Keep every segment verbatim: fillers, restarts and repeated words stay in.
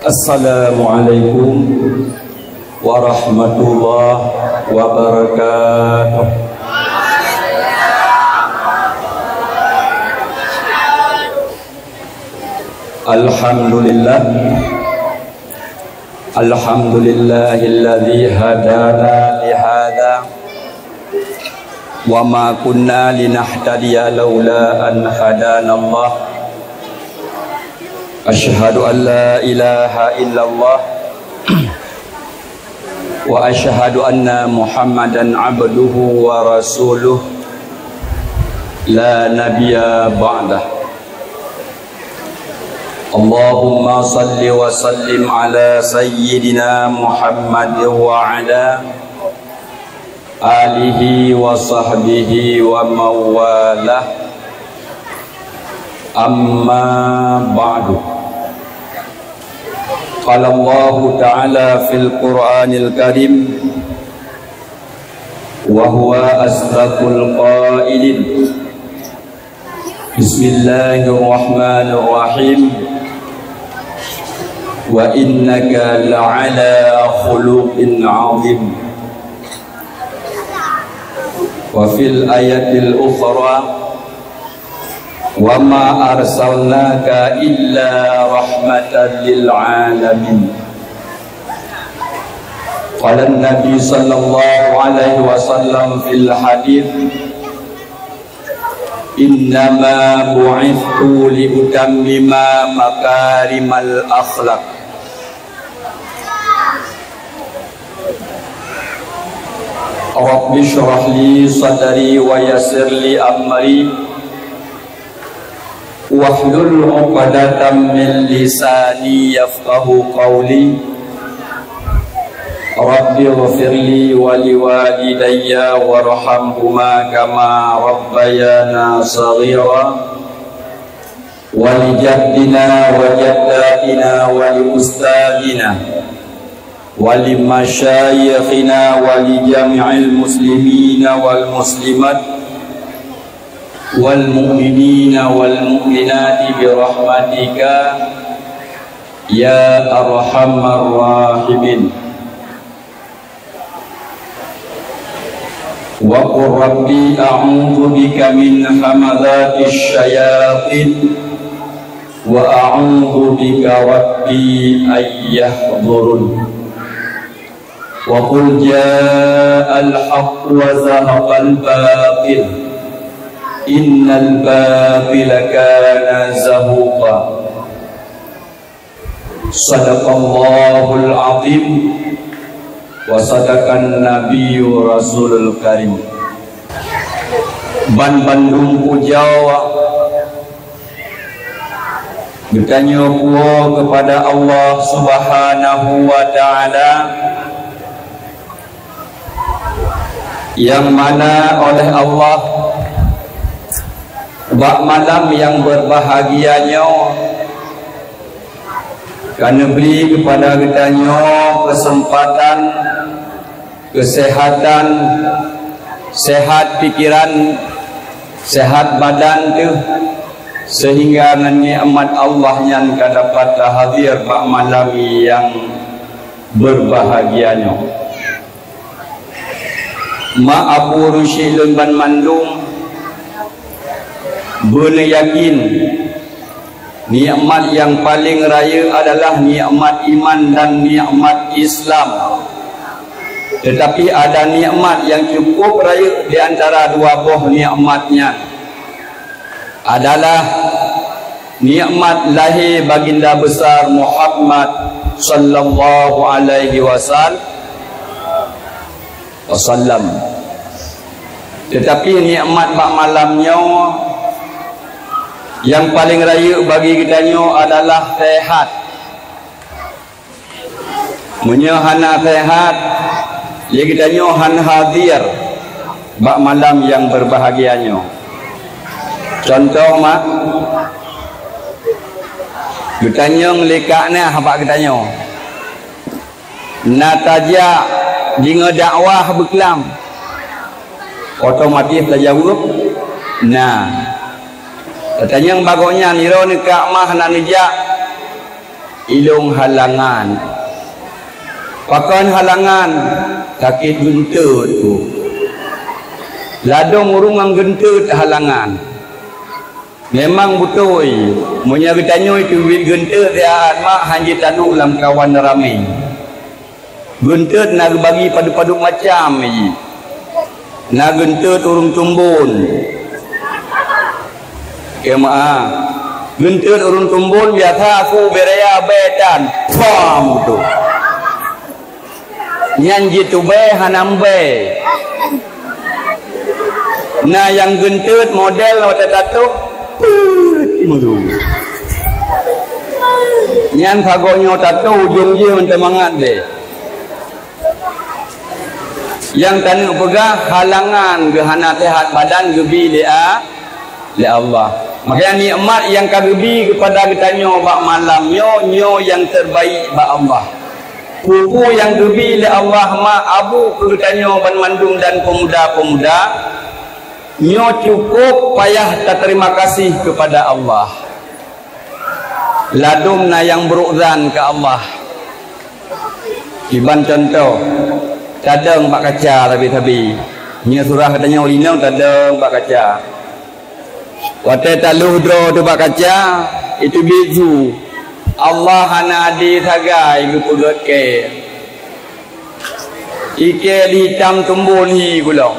Assalamualaikum warahmatullahi wabarakatuh. Alhamdulillah. Alhamdulillahilladzi hadana lihadza wa ma kunna linahtadiya laula an hadanallah. Asyhadu an la ilaha illallah wa asyhadu anna Muhammadan abduhu wa rasuluh, la nabiyya ba'dah. Allahumma salli wa sallim ala sayyidina Muhammad wa ala alihi wa sahbihi wa mawalah. Amma ba'du. Qala Allahu ta'ala fil Qur'anil Karim, wa huwa asdaqul qailin. Bismillahirrahmanirrahim. Wa innaka la'ala khuluqin azim. Wa fil ayatil ukhra, wa ma arsalnaka illa rahmatan lil alamin. Qala Nabi sallallahu alaihi wasallam fil hadits, innama bu'itstu liutammima makarimal akhlak. Rabbi shrah li sadri wa yassir li amri, wahlul 'uqdatam min lisani yafqahu qawli. Rabbi ighfirli wa liwalidayya warhamhuma kama rabbayana shaghira. Wa li jaddina wa jaddatina wa li ustadzina wa li masyayikhina wa li jami'il muslimina wal muslimat wal mu'minina wal mu'minati bi rahmatika ya arhamar rahimin. Wa qul rabbi a'udzu bika min hamazatish syayatin wa a'udzu bika rabbi an yahdurun. Wa qul ja'al haqq wa zahaqal batil, innal batila kana zahuqa. Sadaqallahul azim wa sadaqan nabiyyu rasulul karim. Ban bandum puja geutanyoe puwoe keupada Allah Subhanahu wa Ta'ala, nyang mana oleh Allah bak malam nyang beurbahagia nyoe ka neubri keupada geutanyoe keuseumpatan, keuseuhatan, seuhat pikeran, seuhat badan teuh, seuhingga ngon nikmat Allah nyan ka dapat tahadhir bak malam nyang beurbahagia nyoe. Mak apu rusyik lôn banmandum, beuneuyakin nikmat nyang paleng rayeuk adalah nikmat iman dan nikmat Islam. Teutapi ada nikmat nyang cukup rayeuk di antara dua boh nikmat nyan. Adalah nikmat lahé Baginda Besar Muhammad sallallahu alaihi wasal-, wasallam. Teutapi nikmat bak malam nyoe nyang paleng rayeuk bagi geutanyoe adalah seuhat. Meunyoe hana seuhat, lé geutanyoe hana hadhir bak malam nyang beurbahagia nyoe. Contoh mak, geutanyoe lé ka na bak geutanyoe, na tajak deungoe dakwah beuklam, otomatis tajaweueb na. Tatanyong bak gobnyan, "Droeneuh ka mah na neujak?" Ilông halangan. Pakon halangan? Sakét geunteut ku. Ladôm ureuëng ngon geunteut halangan. Memang beutôi, meunyoe geutanyoe teubiet geunteut siat mak hana jitanoh lam kawan ramé. Geunteut na geubagi padub-padub macam jih. Na geunteut ureuëng tumbon. Keu meu'ah. Geunteut ureuëng tumbon biasa su beuraya bèe tan. Pam tu. Nyan jitubèe hana mubèe. Na nyang geunteut model watèe tatoh, peuet, imeudong. Nyan sagoe nyoe tatoh ujong jih mantong mangat deh. Nyang taneuk peugah halangan geuhana seuhat badan geubi lé a-, lé Allah. Makanya nikmat nyang ka geubi keupada geutanyoe bak malam nyoe, nyoe nyang terbaik bak Allah. Peue-peue nyang geubi lé Allah mak abu keu geutanyoe banmandum dan peumuda-peumuda, nyoe cukup payah taterima kasih keupada Allah. Ladôm na nyang brôk zan keu Allah. Kiban cuntoh, tadong bak kaca sabe-sabe. Nyoe surah geutanyoe inong tadong bak kaca. Watèe taloh droe teuh bak kaca, itu biet su. Allah hana adé sagai geupeugöt kèe. Ikèe lé itam tumbon hi ku lom.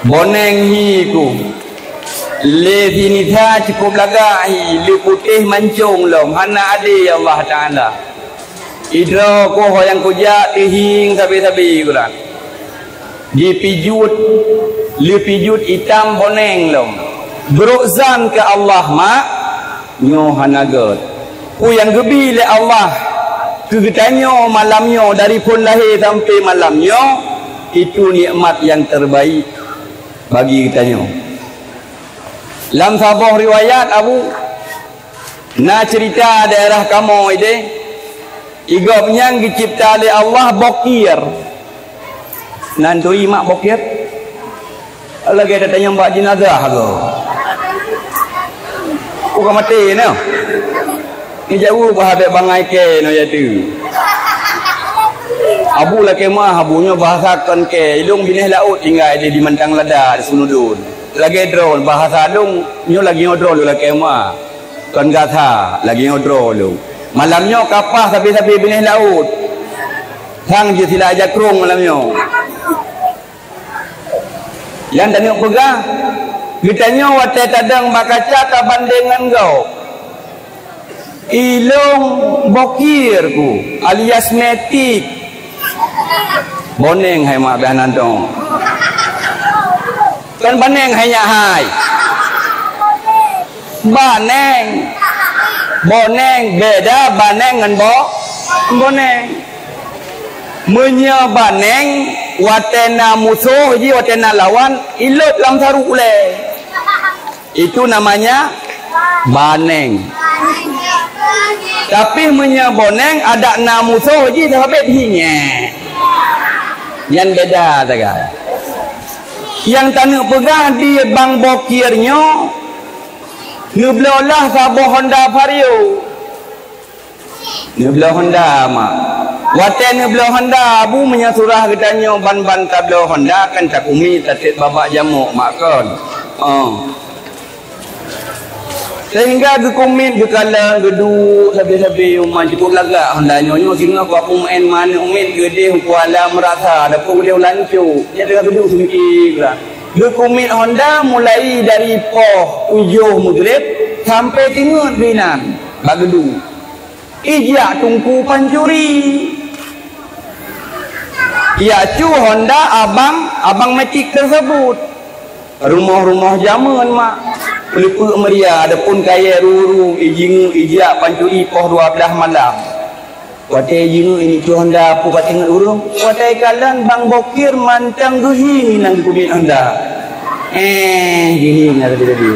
Boneng hi ku. Lé si nisa cukup lagak hi, lé putéh mancong lom, hana adé Allah Taala. Idroe koh nyang kujak teuhieng sabe-sabe kurang. Jipijuet, lé pijuet itam boneng lom. Brôk zan keu Allah mak, nyoe hana gèt. Peue nyang geubi lé Allah keu geutanyoe malam nyoe, dari phon lahé sampai malam nyoe, itu nikmat nyang terbaik bagi geutanyoe. Lam saboh riwayat Abu, na ceurita daerah kamoe idéh, i gobnyan geucebta lé Allah bokir. Nan turi mak bokir? Lagèe tatanyong bak jenazah tu. Ku ka maté nyoe. Nijaweueb bah bèk bangai kèe nyoe ya tu. Abu lakèe meu'ah, Abu nyoe bahasa kon kèe. Ilông binéh laôt tinggai di, di Mantang Lada, di Sunudon. Lagèe droe, bahasa lông nyoe lagèe nyoe droe lôn lakèe meu'ah. Kon gata lagèe nyoe droe lôn. Malam nyoe kapah sabe-sabe binéh laôt. Sang jeuet sila jakrong malam nyoe. Nyang taneuk peugah, geutanyoe watèe tadong bak kaca tabandeng ngon gob. Ilông bokir ku alias metik. Boneng hai mak bèh nan dong. Kon baneng hai nyak hai. Baneng. Boneng beda baneng ngon bo-, boneng. Meunyoe baneng watèe na musoh jih, watèe na lawan, ilôt lam saru ulèe. Itu namanya baneng. Tapi meunyoe boneng adak na musoh jih sabe hinyék. Nyan beda sagai. Nyang taneuk peugah di Bang Bokir nyoe neubloe lah saboh Honda Vario. Neubloe Honda mak. Watèe neubloe Honda, Abu, meunyoe surah geutanyoe ban-ban tabloe Honda kan takumiet tatet babah jamok mak kon. Oh. Sehingga geukumiet geukalon geuduek sabe-sabe uma cukup lagak Honda nyoe. Nyoe singoh ku Abu meu'en maneuk miet geudeh u Kuala Meurasa, dapur geudeh u Lanco. Nyan teungoh geuduek seumiké geulah. Geukumiet Honda mulai dari poh tujoh Maghrib sampai teungeut binan bak geuduek. Ijak teungku pancuri. Iacu Honda abang, abang metik tersebut. Rumoh-rumoh jameun mak. Peuleupeuk meuria, adapun kayèe ruru, ijingeuk ijak pancuri poh dua blah malam. Watèe ijingeuk inicu Honda peue bak teungeut ureueng. Watèe kalon Bang Bokir mantong geuhi nan geukumiet Honda. Eh, geuhi nan tadi-tadi.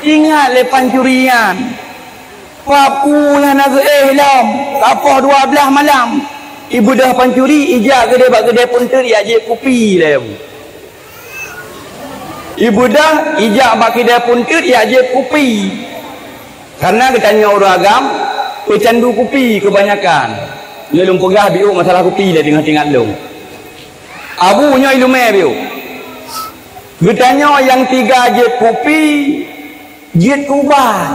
Ingat lé pancuri nyan. Papu nyang na geuéh lom, ka poh dua blah malam. Ibeudôh pancuri, ijak geudeh bak keudè punteut, ijak jieb kupi lom. Ibeudôh, ijak bak keudè punteut, ijak jieb kupi. Karena geutanyoe ureuëng agam peucandu kupi keubanyakan. Nyoe lôn peugah biôh masalah kupi lé teungoh teuingat lôn. Abu nyoe ileumèe biôh. Geutanyoe nyang tiga jieb kupi, jeuet keu ubat.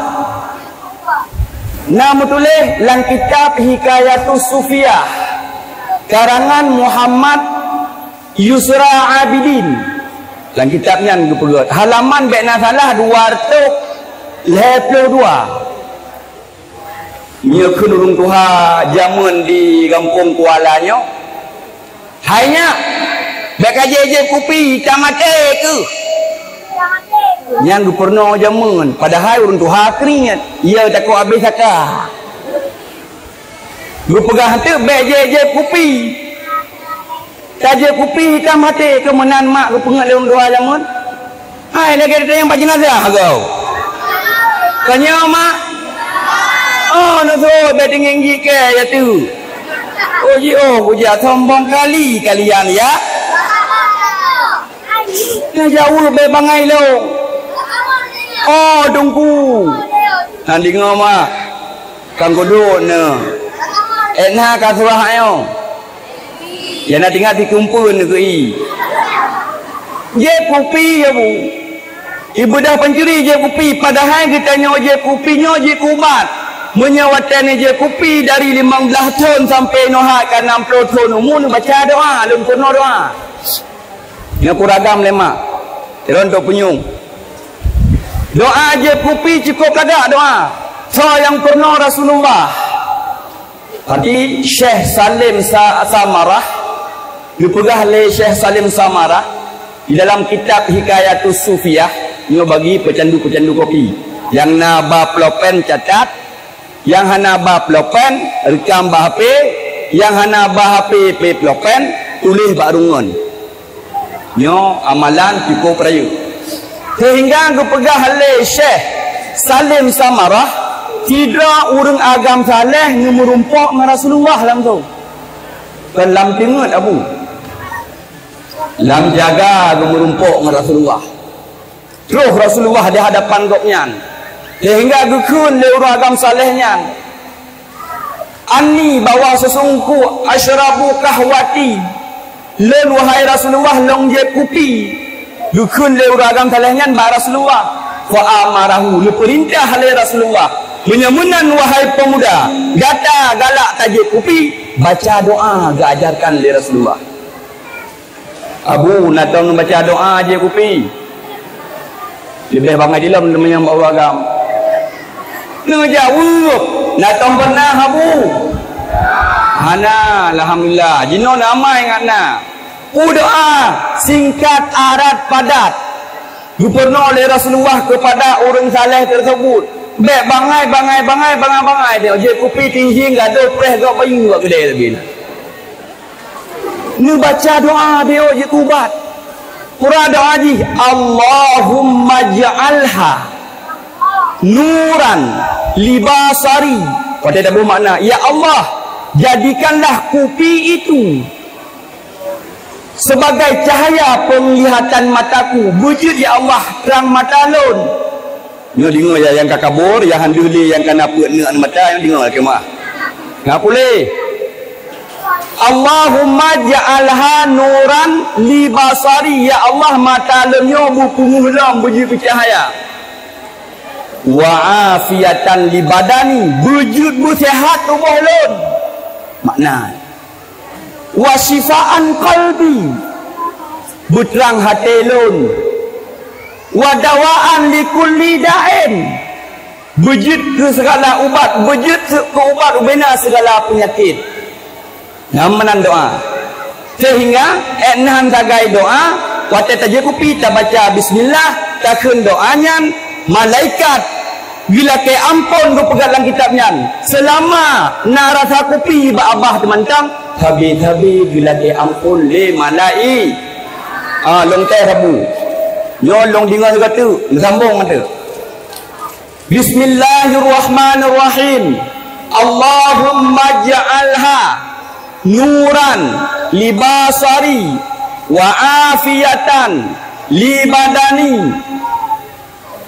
Na meutuléh lam kitab Hikayatus Sufiyah, karangan Muhammad Yusra Abidin. Lam kitab nyan geupeugét, halaman bék na salah dua reutôh lhèe ploh dua. Nyoe kheun ureuëng tuha jamén di gampông Kuala nyoe. Hai nyak, bék ka jieb-jieb kupi, ka maté keuh. Nyang geupeurunoe jamén, padahai ureuëng tuha keuringat, ya takot habéh saka. Geupeugah teuk bék jieb-jieb kupi. Ka jieb kupi ka maté keuh meunan mak geupeungeut lé ureuëng tuha jamén. Hai lagée teurimong bak jeunazah gob. Tanyoe mak. Oh, nusut bék tinggi-tinggi keu ya tu. Oh, ji oh, bujak sombong kali kalian ya. Nah jauh bék bangai long. Oh, dungku. Nah dengoe mak. Kang Kudut nyoe. Ék na ka surah nyoe. Ya na tinggai sikumpeuen keu i. Jieb kupi ya bu. Ibeudôh pancuri jieb kupi, padahai geutanyoe jieb kupi nyoe jeuet keu ubat. Meunyoe watée neujieb kupi dari limong blaih thon sampai nyoe hai ka nam ploh thon umu, neubaca doa, lôn peurunoe doa. Nyoe kuragam lé mak. Sidroe untuk punyueng. Doa jieb kupi cukup lagak doa. Soe nyang peurunoe Rasulullah. Tapi Syekh Salim Sa-, Samarah, geupeugah lé Syekh Salim Samarah di dalam kitab Hikayatus Sufiyah, nyoe bagi peucandu-peucandu kopi. Nyang na ba pulpen catat, nyang hana ba pulpen rekam bak H P, nyang hana ba H P pé pulpen tuléh bak rungon. Nyoe amalan cukup rayeuk. Sehingga geupeugah lé Syekh Salim Samarah, sidroe ureuëng agam saleh geumeurumpok ngon Rasulullah langsong. Kon lam teungeut Abu. Lam jaga geumeurumpok ngon Rasulullah. Troh Rasulullah di hadapan gobnyan. Sehingga geukheun lé ureuëng agam saleh nyan, "Anni, bahwa sesungguh, asyrabu kahwati, lôn, wahai Rasulullah, lôn jieb kupi." Geukheun lé ureuëng agam saleh nyan bak Rasulullah. Fa amarahu, neupeurintah lé Rasulullah, "Meunyoe meunan, wahai peumuda, gata galak tajieb kupi, baca doa," geuajarkan lé Rasulullah. Abu, na tom neubaca doa jieb kupi. Leubeh bangai dilom meunyoe bak ureuëng agam. Neujaweueb, na tom pernah Abu? Hana, alhamdulillah. Jinoe na amai ngat na. Peue doa singkat, arat, padat. Geupeurunoe lé Rasulullah keupada ureuëng saleh teuseubut. Bék bangai, bangai, bangai, bangai, bangai. Jieb kupi tinjing gadoh preh gok bayeue gok keudè leubeh na. Neubaca doa biôh jeuet keu ubat. Peue doa jih, "Allahumma ja'alha nuran li basari." Watée taboh makna, "Ya Allah, jadikanlah kupi itu sebagai cahaya penglihatan mataku." Beujeuet, "Ya Allah, trang mata lôn." Nyoe deungoe ya nyang ka kabur, nyang han deuh lé nyang ka na peuet neuk mata, nyoe deungoe keumah. Ngapa lé? "Allahumma ja'alha nuran li basari." Ya Allah, mata lôn nyoe beupeungeuh lom beujeuet beucahya. "Wa afiatan li badani," beujeuet beuseuhat tuboh lôn. Makna, "Wa syifaan qalbi," beutrang até lôn. "Wa dawaan li kulli da'in," beujeuet keu segala ubat, beujeuet keu ubat ubena segala peunyakét. Nyan meunan doa. Sehingga, ék nan sagai doa, watée tajieb kupi tabaca bismillah, takheun doa nyan, malaikat geulakée amphon geupeugah lam kitab nyan, seulama na rasa kupi bak babah teumantong, sabe-sabe geulakée amphon lé malai-, ah, lôn teuh Abu. Nyoe lôn deungoe sigoe teuk, meusambong mantong. Bismillahirrahmanirrahim. Allahumma ja'alha nuran li basari wa afiatan li badani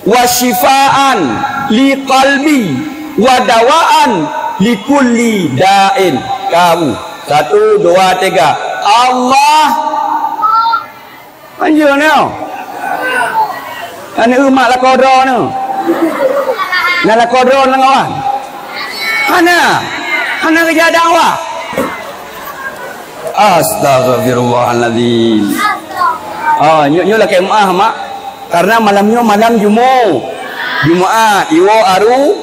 wa syifaan li qalbi wa dawaan li kulli da'in. Kamu. Satu, dua, tiga. Allah. Anjur nyoe. Aneuk umat lakoe droe nyoe. Na lakoe droe lam awak? Hana. Hana geujak dakwah. Astagfirullahalazim. Ah, nyoe, nyoe lakée meu'ah, mak. Karena malam nyoe malam Jumu-, Jumaat, iwoe aru-,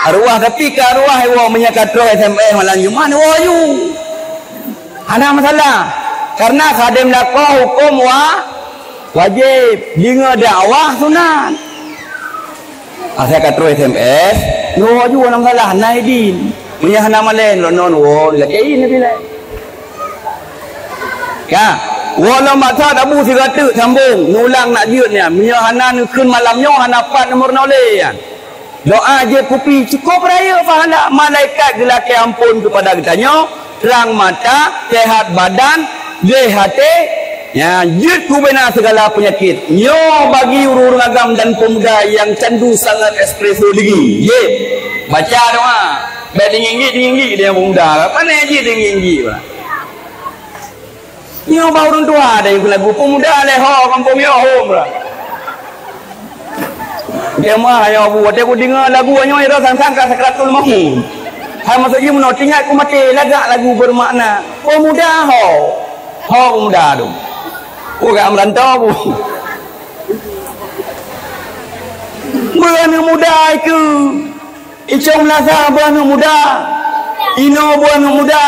aruwah, tapi ka aruwah iwoe meunyoe ka troh S M S malam Jumaat, iwoe aju. Hana masalah. Karena khadem lakoe huköm wa-, wajéb, deungoe dakwah sunat. Asai ka troh S M S, nyoe aju hana masalah, na idin. Meunyoe hana malée, lôn nyoe woe, lakée idin dilée. Ka, woe lom bak that Abu sigoe teuk sambong, neulang nak jeuet nyan. Meunyoe hana neukheun malam nyoe, hana pat neumeurunoe lé nyan. Doa jép kupi cukôp rayeuk pahala, malaikat geulakée amphon keupada geutanyoe, trang mata, seuhat badan, gleh até, nyan jeuet kubina sigala peunyakét. Nyoe bagi ureuëng-ureuëng agam dan pemuda nyang candu sangat espresso lagi. Jép, baca doa. Bék teunginggik-teunginggik lé pemuda. Pane jih teunginggik-inggik, bah. Nyoe bak ureuëng tuha ada nyang lagu pemuda lé ho kampung nyoe hom lah. Jamaah nyoe bu, watée kudeungoe lagu nyoe, rasa sang-sang ka sakratul maut. Hai maksud jih meunoe, teuingat ku maté lagak lagu bermakna pemuda ho. Ho pemuda tu. Ku gak merantau bu. Beuh aneuk muda itu. Icong Meulaza beuh aneuk muda, inoe beuh aneuk muda.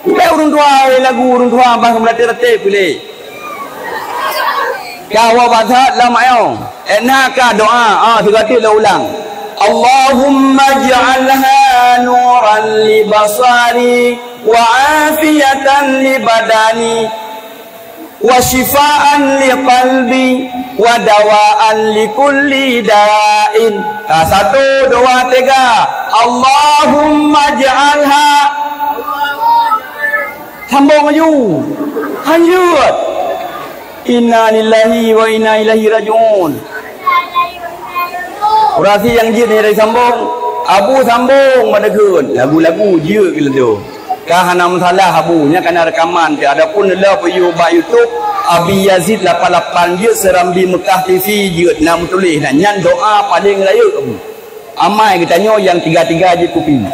Bék ureuëng tuha, eh, lagu ureuëng tuha bah meuratéb-ratéb piléh. Ka woe bak that lam ayong, eh, na ka doa, ah, sigoe teuk lôn ulang. Allahumma ij'alha nuran li basari wa afiyatan li badani. Wa syifaan li qalbi, wa dawaan li kulli da'in. Ka, satu, dua, tiga. Allahumma ij'alha. Sambong laju. Lanjut. Inna lillahi wa inna ilaihi raji'un. Urasi nyang jeuet nyang dari sambong, Abu sambong bak deukheun, lagu-lagu jeuet keu leudo. Ka hana masalah Abu, nyan ka na reukaman teuh. Adapun leulo peuyue bak YouTube, Abi Yazid lapan lapan jeuet Serambi Meukah T V jeuet na meutuléh, na nyan doa paleng rayeuk Abu. Amai geutanyoe nyang tiga-tiga jép kupi.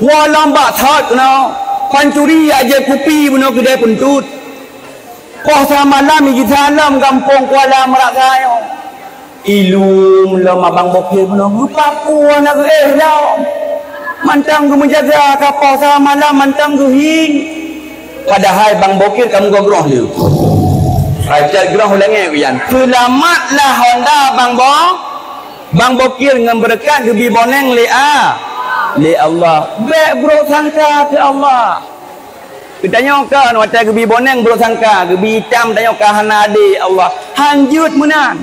Woe lom bak that keunoe, pancuri jak jép kupi bunoe keudè peuntut. Poh sa malam ijih saleuem gampông Kuala Meuraka nyoe. Ilum lom abang bokir bunoe geupapu hana geuéh lom. Mantong geumeujaga ka poh sa malam mantong geuhieng. Padahai bang bokir ka meugogroh lé. Racat groh u langét uyan. Seulamatlah honda bang bo-, bang bokir ngon beureukat geubi boneng lé a-, lé Allah. Bék brok sangka keu Allah. Geutanyoe kon watée geubi boneng brok sangka, geubi itam tanyoe ka hana adé Allah. Hanjeuet meunan.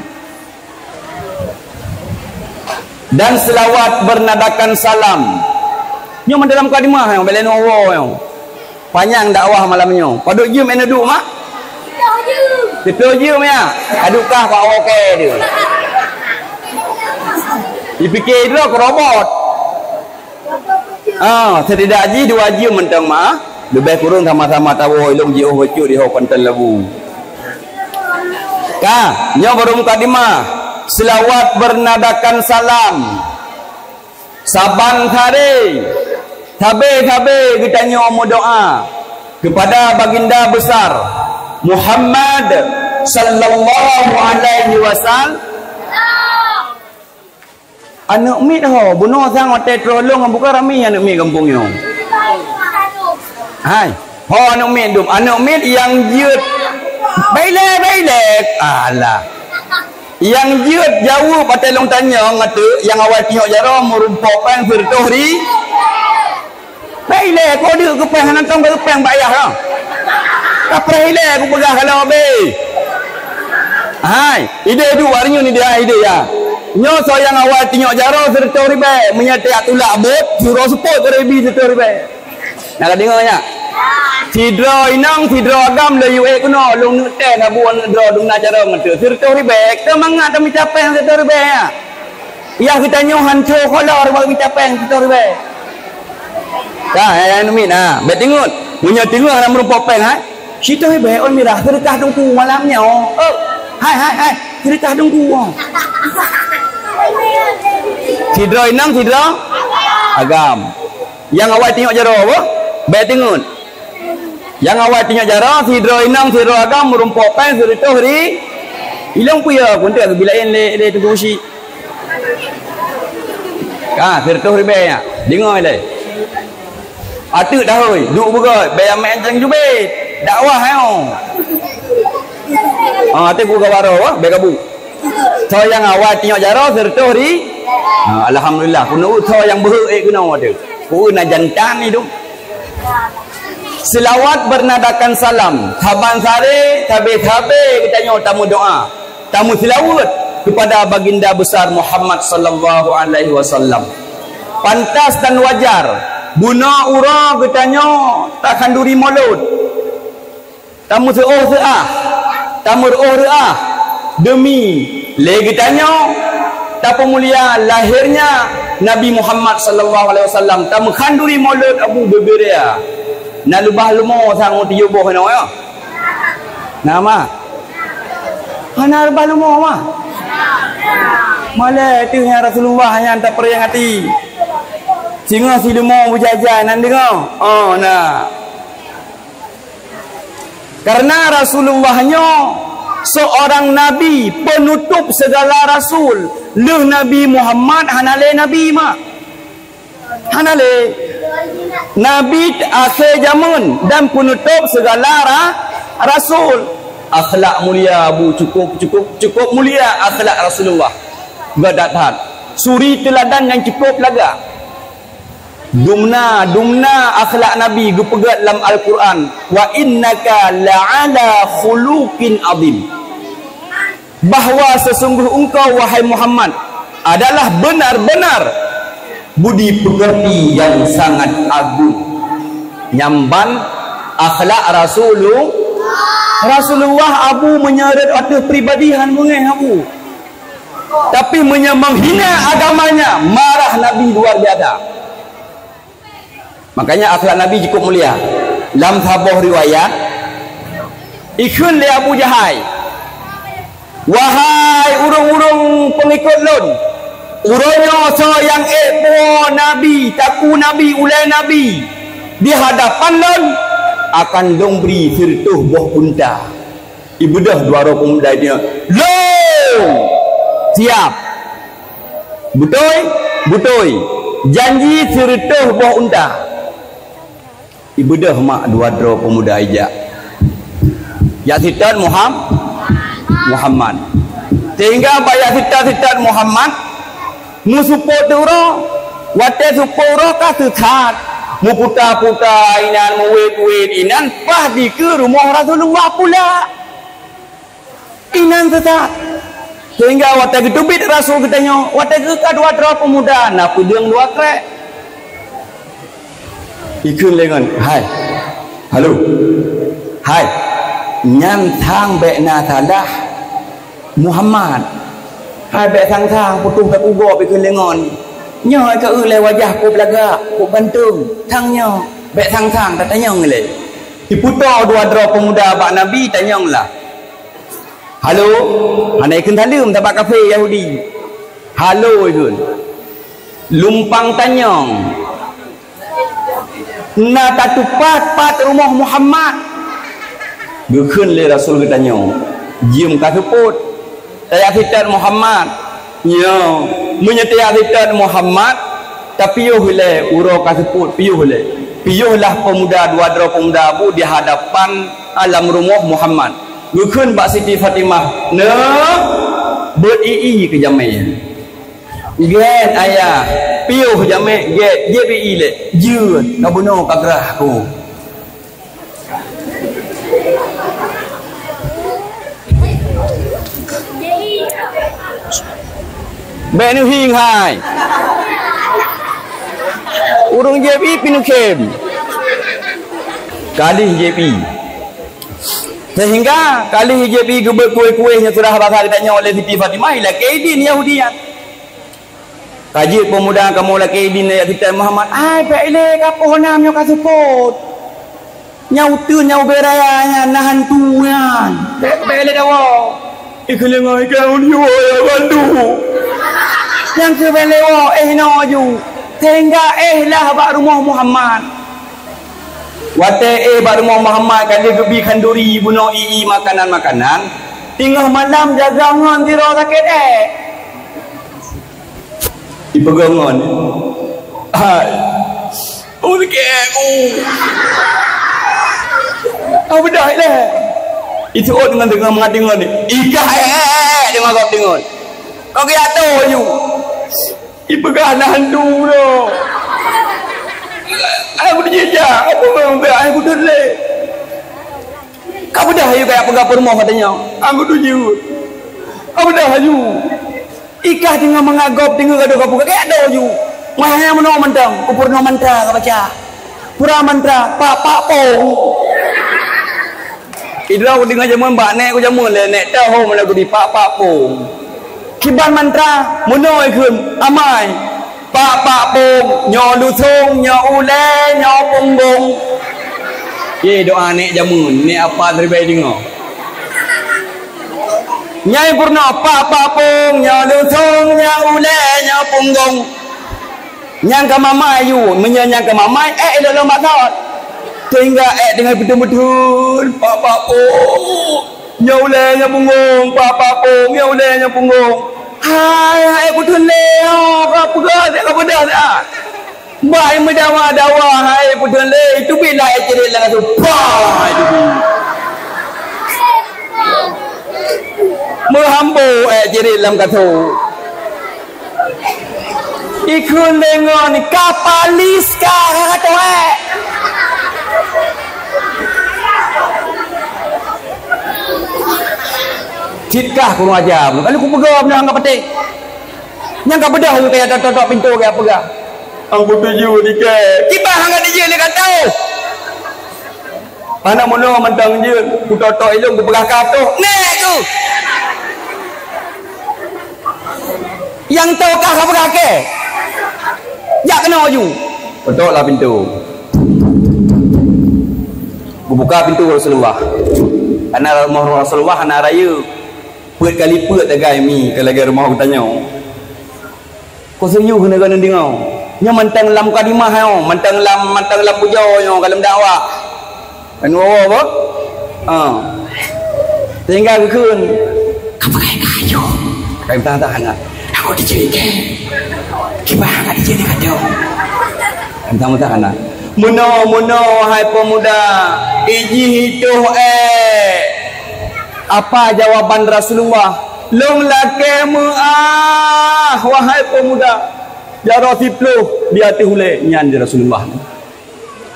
Dan selawat bernadakan salam. Nyoe meudalam mukadimah nyoe, bèk lé nyoe woe nyoe. Panyang dakwah malam nyoe. Padub jeuem nyoe duek mak? Siplôh jeuem ya. Adukah pak oke tu. Dipike droe keu robot. Ah, setidak jih dua jeuem mantong mah. Leubeh kureueng sama-sama tawoe ilong jiôh bacut di ho pantan labu. Ka, nyoe baru mukadimah. Selawat bernadakan salam. Saban hari, sabe-sabe geutanyoe meudoa kepada Baginda Besar Muhammad sallallahu alaihi wasallam. Aneuk miet ho, bunoe sang watèe troh lôn buka ramé aneuk miet gampông nyoe. Hai, ho aneuk miet dum, aneuk miet nyang jeuet. Bailèe, bailèe. Alah. Nyang jeuet jaweueb watèe lôn tanyong ateueh nyang awai tinyok jaroe meurumpok péng sireutôh ri-, Bèk ilèe, keu deuek keu péng hana tông keu péng bak yah nyoe. Kapreh ilèe kupeugah ka lheueh abéh. Hai, idéh duek bak reunyeun idéh, hai idéh ya. Nyoe soe nyang awai tinyok jaroe sireutôh ribèe, meunyoe tajak tulak beuet, sidroe seupôt keu rebi sireutôh ribèe. Na ka deungö nyak? Sidroe inong, sidroe agam lôn yue keunoe, lôn neuk teh saboh aneuk droe dum na jaroe ngon teuh sireutôh ribèe, keu mangat tameucapèe sireutôh ribèe nyak. Yah geutanyoe hanco kolor bak mita péng sitoh ribèe. Ka, hai, hai, numin, ha. Bèk teungeut. Meunyoe teungeut hana meurumpok péng, ha. Sitoh ribèe ôn mirah seudeukah teungku malam nyoe. Oh, hai, hai, hai. Seudeukah teungku, oh. Sidroe inong, sidroe agam. Nyang awai teungoh jaroe, boh. Bèk teungeut. Nyang awai teungoh jaroe, sidroe inong, sidroe agam, meurumpok péng, sireutoh ri-, ilong puya, pun teuh geubi laén lé, lé Teungku Usi. Ka, sireutoh ribèe nyan. Deungö ilèe. Ateueh dahôi, duek beugöt, bèk amai ancang jubét. Dakwah, ayo. Ah, ateueh ku gawaro, bèk gabu. Tho nyang awai teungoh jaroe, sireutoh ri-, ah, alhamdulillah. Keuneuk tho nyang beuheuek ék keunoe teuh. Ku na jantan itu. Selawat bernadakan salam, saban saré, sabé-sabé geutanyoe tameudoa, tameuseulaweuet kepada Baginda Besar Muhammad sallallahu alaihi wasallam. Pantas dan wajar, bunoe uroe geutanyoe takhanduri molot, tameuseuôh seuah, tameureuôh reuah, deumi lé geutanyoe tapeumulia lahirnya Nabi Muhammad sallallahu alaihi wasallam, tameukhanduri molot Abu Beberea. Na leubah leumo sang u tujoh boh inoe, ya? Na, ma? Hana leubah leumo, ma? Malèe teuh nyan Rasulullah nyan tapeuriang até. Singoh si leumo beujajan, na deungö? Oh, na. Karena Rasulullah nyoe seorang nabi, penutup segala rasul. Lheueh Nabi Muhammad hana lé nabi, ma. Hana lé. Nabi akhé jameun dan penutup segala ra-, rasul. Akhlak mulia Abu, cukup, cukup, cukup mulia akhlak Rasulullah. Geudat that. Suri teuladan nyang cukup lagak. Dumna, dumna akhlak Nabi geupeugah lam Al-Quran, "Wa innaka la'ala khuluqin azim." Bahwa sesungguh engkau, wahai Muhammad, adalah benar-benar budi pekerti yang sangat agung. Nyan ban akhlak Rasulullah. Rasulullah Abu meunyoe rot ateueh pribadi han beungéh Abu. Tapi meunyoe menghina agamanya, marah Nabi luar biasa. Makanya akhlak Nabi cukup mulia. Lam saboh riwayat, ikheun lé Abu Jahai, "Wahai ureuëng-ureuëng peungikot lôn, uroe nyoe soe nyang ék puwoe Nabi, takue Nabi, ulée Nabi, di hadapan lôn, akan lôn bri sireutoh boh unta." Ibeudôh dua droe peumuda nyan, "Lôn siap." "Beutôi?" "Beutôi." "Janji sireutoh boh unta." Ibeudôh mak dua droe peumuda ijak. Jak seutôt Muham-, Muhammad. Sehingga bak jak seutôt-seutôt Muhammad, meuseupôt uroe, watée seupôt uroe ka seusat, meuputa-puta inan, meuwét-wét inan, paih dikeue rumoh Rasulullah pula. Inan seusat. Sehingga watée geuteubiet Rasul geutanyoe, watée geuka dua droe peumuda, na peudeueng dua krék. Ikheun lé ngon, "Hai. Halo. Hai. Nyan sang bék na salah Muhammad. Hai, bék sang-sang putôh takue gob," ikheun lé ngon. "Nyoe ka eu lé wajah kôb lagak, kôb ganteng. Sang nyoe, bék sang-sang tatanyong lé." Iputôh dua droe peumuda bak Nabi, tanyong lah. "Halo." Hana ikheun saleuem, sabab kafé Yahudi. "Halo," ikheun. "Lumpang tanyong, na tatupat pat rumoh Muhammad?" Geukheun lé Rasul geutanyoe, "Jeuem ka seupôt, tajak seutôt Muhammad." "Nyoe, meunyoe tajak seutôt Muhammad, tapiôh ilée uroe ka seupôt, piôh ilée. Piôh lah peumuda, dua droe peumuda Abu di hadapan alam rumoh Muhammad." Geukheun bak Siti Fatimah, "Neuh, beuet ie keu jamé." "Gét, Ayah, piôh jamé, gét, jieb ie lé." "Jeuet, ka bunoe ka grah ku." Bék neuhieng hai. Ureuëng jieb ie pih neukhém. Ka lheueh jieb ie. Sehingga ka lheueh jieb ie geubeuet kuéh-kuéh nyang sudah basa geutanyoe oleh Siti Fatimah, ilakée idin Yahudi nyan. Ka jeuet peumuda kamoe lakée idin ya Sultan Muhammad, "Ai, bék ilée ka poh nam nyoe ka seupôt. Nyang uteuen nyang ubé raya nyan na hantu nyan. Bék, bék ilée dawa." Ikeuleungoe ka uliwa ya bandu. Nyang keu bék lewat, eh, inoe ju. Sehingga eh lah bak rumoh Muhammad. Watée eh bak rumoh Muhammad ka lheueh geubi khanduri bunoe i-i makanan-makanan, teungoh malam jaga ngon sidroe sakét ék. Ipeugah ngon, "Hai, oh, sakét ék ku. Au beudah ilée." Itu ot ngon teungoh mangat deungon, "Ikah ék, ék, ék," deungon gob deungon. Kok geujak toh ju. Ipeugah na hantu nyoe. Ai, beujijak, apa memang ai, beutôi lé. Ka beudah ayu kaya peugah peurumoh katanya. Aku tuju. Ka beudah ayu. Ikah teungoh mangat gob, teungoh gadoh kapeuga, kaya doh ju. Mah nyang meunoe mantong, kupeurunoe mantra ka baca. Pura mantra, pak, pak pong. Idroe ku deungoe jameun bak nèk ku jameun lé, nèk teuh ho meunan ku di pak, pak pong. Kiban mantra, meunoe kheun, amai. Pak, pak pong, nyoe lusong, nyoe ulée, nyoe punggong. Ye doa nèk jameun, nèk apa ribèe deungoe. Nyang peurunoe, pak, pak pong, nyoe lusong, nyoe ulée, nyoe punggong. Nyang ka mamai yu, meunyoe nyang ka mamai, ék ilôn-lôn bak thot. Sehingga ék deungon beutôi-beutôi, pak, pak pong. Nyoe ulée, nyoe punggong, pak, pak pong, nyoe ulée, nyoe punggong. Hai, hai, beutôi lé, oh, ka peugah, ka peugah dah. Bah meudawa-dawa, hai, beutôi lé, itu bila ék cirit lam kasô. Pah, itu. Meuhambo ék cirit lam kasô. Ikheun deungon kapalis ka, ka tuha. Cit kah kurang ajar. Lalu kupeugah benda hang ka patéh. Nyang ka beudah kaya totok pintoe kaya peugah. Hang kutuju dikée. Kiban hang ka dijeuet lé ka tau. Hana meunoe mantong jeuet, kutotok ilôn kupeugah ka toh. Nèk tu. Nyang toh ka peugah kée. Jak keunoe ju. Totoklah pintoe. Kubuka pintoe Rasulullah. Karena rumoh Rasulullah hana rayeuk. Peuet kali peuet tagai mi keu lagée rumoh geutanyoe. Ku seuyuh keuneuk keuneuk deungoe. Nyoe mantong lam mukadimah nyoe, mantong lam, mantong lam bujoe nyoe, ka lam dakwah. Kan woe apa? Ha. Sehingga geukheun, "Ka pakai kayu." Pakai meusaha-saha na. Aku dicuri ke. Kiban ka dicuri kacau. Kan sama-sama na. Meunoe, meunoe, hai pemuda. Ijih itoh ék. Apa jawaban Rasulullah? Lôn lakée meuáh, wahai pemuda. Jaroe siploh di ateueh ulée nyan di Rasulullah.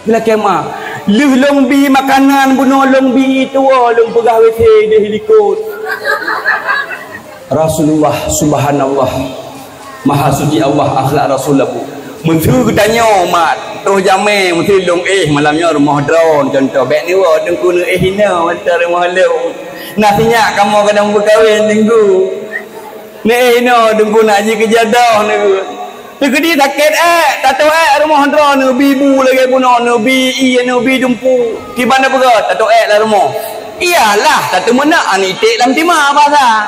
Lakée meuáh. Lheueh lôn bi makanan bunoe lôn bi tuwoe lôn peugah W C deh likot. Rasulullah, subhanallah. Maha suci Allah, akhlak Rasul labu. Meuseu geutanyoe umat, troh jamé meuseu lôn éh malam nyoe rumoh droe, contoh, bék neuwoe teungku neuéh inoe mantong rumoh lôn. Na sinyak kamoe kadang beukawén teungku. Neuéh inoe teungku nak jikeujadôh neuku. Teukeudi sakét ék, tatoh ék rumoh droe neubi bu lagée bunoe, neubi ié, neubi dumpu. Kiban neupeugah, tatoh ék lam rumoh. Iyalah, tateumeunak aneuk iték lam tima basa.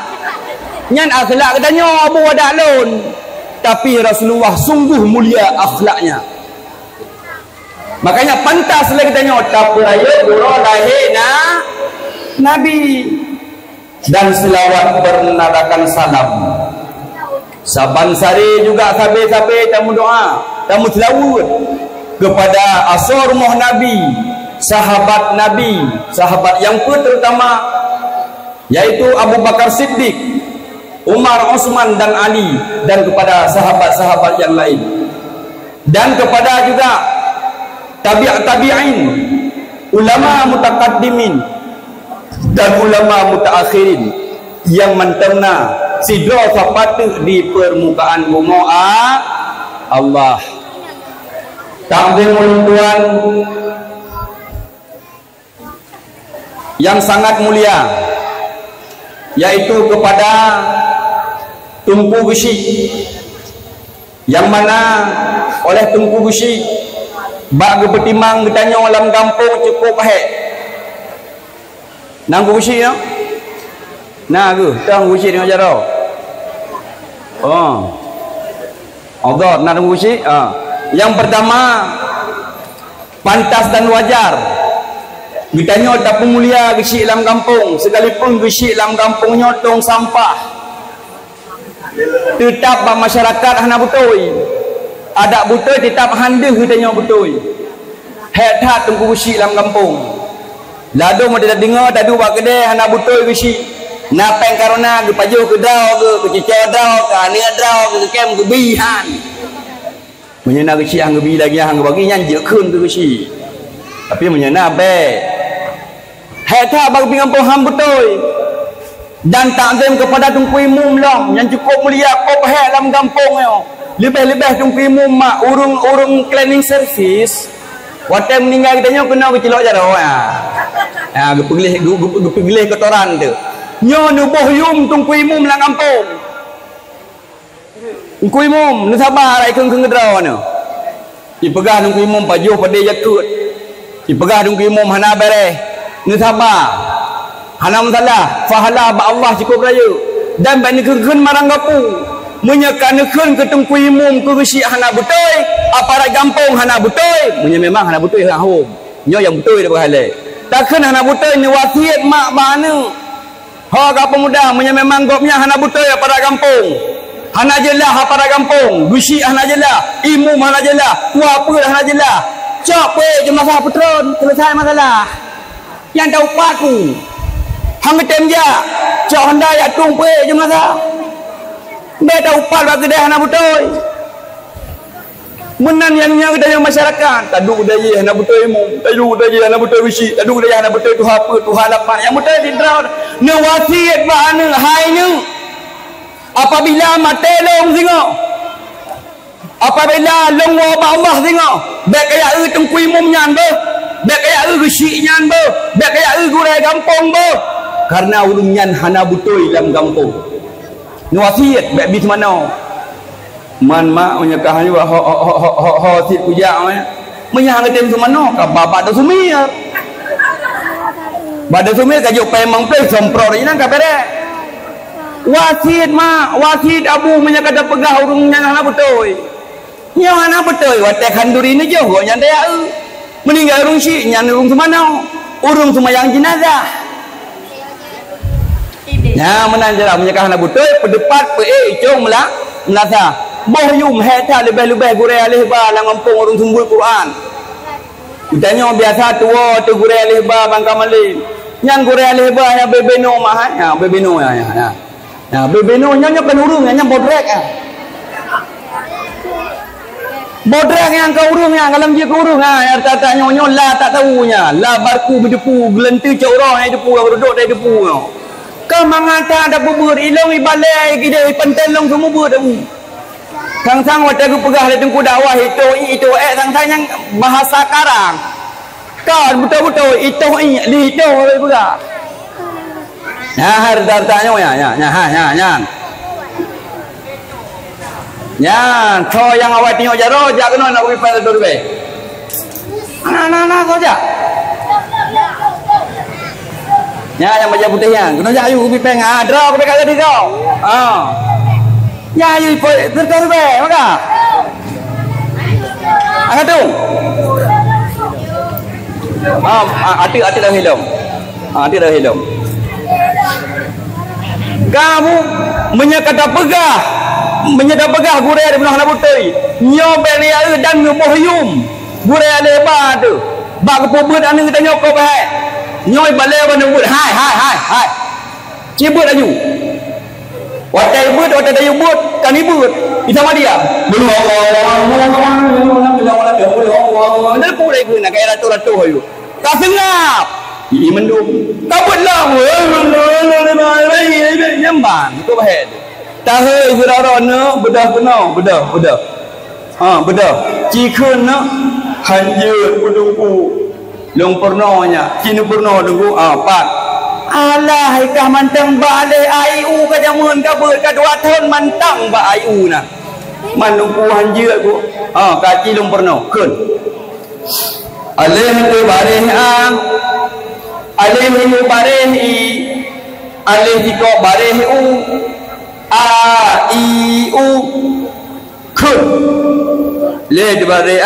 Nyan akhlak geutanyoe bu adak lôn. Tapi Rasulullah sungguh mulia akhlaknya. Makanya pantas lé geutanyoe tapeurayeuk uroe lahé na Nabi. Dan selawat bernadakan salam. Saban sare juga sabe-sabe tameudoa, tameuseulaweuet kepada asoe rumoh Nabi, sahabat Nabi, sahabat nyang peuet terutama, yaitu Abu Bakar Siddiq, Umar, Utsman dan Ali, dan kepada sahabat-sahabat yang lain. Dan kepada juga tabi' tabi'in, ulama mutakaddimin dan ulama mutaakhirin yang mantong na sidroe sapateuk di peurmukaan bumoe a-, Allah. Takzim ulôn tuan yang sangat mulia, yaitu kepada Teungku Geuchik, Nyang mana oleh Teungku Geuchik bak geupeutimang geutanyoe lam gampông cukôp hék. Na Teungku Geuchik nyoe? Na geuh, Teungku Geuchik deungon jaroe. Oh. Allah, na Teungku Geuchik? Ah. Nyang peurtama, pantas dan wajar geutanyoe tapeumulia Geuchik lam gampông, sekalipun Geuchik lam gampông nyoe tông sampah. Teutab bak masyarakat hana beutôi. Adak beutôi teutab han deuh geutanyoe beutôi. Hék that Teungku Geuchik lam gampông. Ladôm watée tadeungoe taduek bak keudè hana beutôi Geuchik. Na péng corona geupajoh keu droe geuh, keu cucoe droe, keu aneuk droe geuh, keu kém geubi han. Meunyoe na Geuchik han geubi lagée han geubagi nyan jeuet kheun keu Geuchik. Tapi meunyoe na bék. Hék that bak pih gampông han beutôi. Dan takzim kepada Teungku Imum lom nyang cukôp mulia kôp hék lam gampông nyoe. Leubeh-leubeh Teungku Imum mak ureuëng-ureuëng cleaning service. Watée meuninggai geutanyoe keunoe geucilok jaroe, ha. Ha, geupeugleh, geu-, geu-, geupeugleh kotoran teuh. Nyoe neuboh yum Teungku Imum lam gampông. Teungku Imum, neusaba, rayeuk kheun-kheun keudroe nyoe. Ipeugah Teungku Imum pajoh padé jakeuet. Ipeugah Teungku Imum hana béréh. Neusaba. Hana masalah, pahala bak Allah cukôp rayeuk. Dan bék neukheun-kheun marang gapu. Meunyoe ka neukheun keu Teungku Imum keu Geuchik hana beutôi, aparat gampông hana beutôi, meunyoe memang hana beutôi hom. Nyoe nyang beutôi daripada halai. Takheun hana beutôi neuwasiet mak bak aneuk. Ho ka peumuda, meunyoe memang gobnyan hana beutôi aparat gampông, hana jeulaih aparat gampông, Geuchik hana jeulaih, Imum hana jeulaih, tuha peuet hana jeulaih, cok peuék jeumasa peutron, seuleusai masalah. Nyang taupat ku, han geutem jak, cok honda jak tueng peuék jeumasa. Bék taupat bak keudè hana beutôi. Meunan nyang nyan geutanyoe masyarakat, taduek dayah hana beutôi Imum, taduek dayah hana beutôi Geuchik, taduek dayah hana beutôi tuha peuet, tuha lapan, nyang beutôi sidroe. Neuwasiet bak aneuk, hai neuk, apabila maté lôn singoh, apabila lôn woe bak Allah singoh, bék kajak eu Teungku Imum nyan beuh, bék kajak eu Geuchik nyan beuh, bék kajak eu gurée gampông beuh, kareuna ureuëng nyan hana beutôi lam gampông. Neuwasiet bék bi seumanoe. Man mak meunyoe ka hana ho, ho, ho, ho, ho, ho sit kujak meh. Meunyoe hana tem seumanoe ka babak do sumir. Bak do sumir ka jok payong ploh semprot inan ka bereh. Wasiet mak, wasiet abu meunyoe ka tapeugah ureuëng nyang hana beutôi. Nyoe hana beutôi watée khanduri neujoh gobnyan daya eu. Meuninggai ureuëng syik nyan ureuëng seumanoe, ureuëng seumayang jenazah. Nyan meunan cara meunyoe ka hana beutôi, peudeupat, peuék, icong, meula-, meulasa. Boh yum hék that leubeh-leubeh gurée aléh ba lam gampông ureuëng seumeubeuet Quran. Geutanyoe biasa tuwoe ateueh gurée aléh ba bangka malem. Nyan gurée aléh ba nyang bebeno mah, ha? Nyan bebeno nyan, nyan, nyan. Nah, bebeno nyan, nyan kon ureuëng, nyan bodrek, ah. Bodrek nyang ka ureuëng nyan, galom jih ka ureuëng, ah, nyang rata-rata nyoe, nyoe la tak tahu nyan, la barku beudepu, geuleunteue cok uroe nyang depu, rudok dai depu nyoe. Ka mangat that tapeubeuet, ilong ibalée, gideh ipanten long seumeubeuet tabu. Sang-sang watée geupeugah lé teungku dakwah, itoh i, itoh ék, sang-sang nyang bahasa karang. Kon beutôi-beutôi, itoh i, li itoh lé peugah. Nah, hareuta-hareuta nyoe nyan, nyan, nyan, ha, nyan, nyan. Nyan, soe nyang awai teungoh jaroe, jak keunoe nak kupipai satu ribèe. Nah, nah, nah, soe jak? Nyan, nyang bajèe putéh nyan, keunoe jak ayu kupipai nyan, ah, droe kupipai ka geudeungoe. Ah. Nyan ayu ipot seratus ribèe, maka. Angkat tu. Ah, ah, atik, atik dah hilang. Ah, atik dah hilang. Kamu meunyoe ka tapeugah, meunyoe tapeugah gurèe di bunoe hana beutôi. Nyoe bèk neuyaeu dan neuboh yum. Gurèe aléh ba tu. Bak geupeubuet aneuk geutanyoe kok bahai. Nyoe balèe ban neubuet hai, hai, hai, hai. Cibeuet laju. Watèe ibeuet, watèe tayue beuet, kan ibeuet. Di sama dia. Qul huwallahu ahad, Allahu samad, lam yalid walam yulad, walam yakul lahu kufuwan ahad. Dah pulai keu nak kaya ratus-ratus ayu. Ka seungab. Ii mendung. Ka beuet lam. Nyamban. Itu bahaya tu. Tahe sidroe-droe neuk beudoh keunoe, beudoh, beudoh. Ha, beudoh. Cikheun na, hanjeuet peuduku. Lôn peurunoe nyan, ci neupeurunoe teungku, ha, pat. Alah, ikah mantong bak lé A I U ka jameun ka beuet ka dua thon mantong bak A I U na. Man nuku hanjeuet ku. Ha, kaci lôn peurunoe. Kheun. Alif teubareh a. Alif teubareh i. Alif sikok bareh u. A, i, u. Kheun. Lé teubareh a.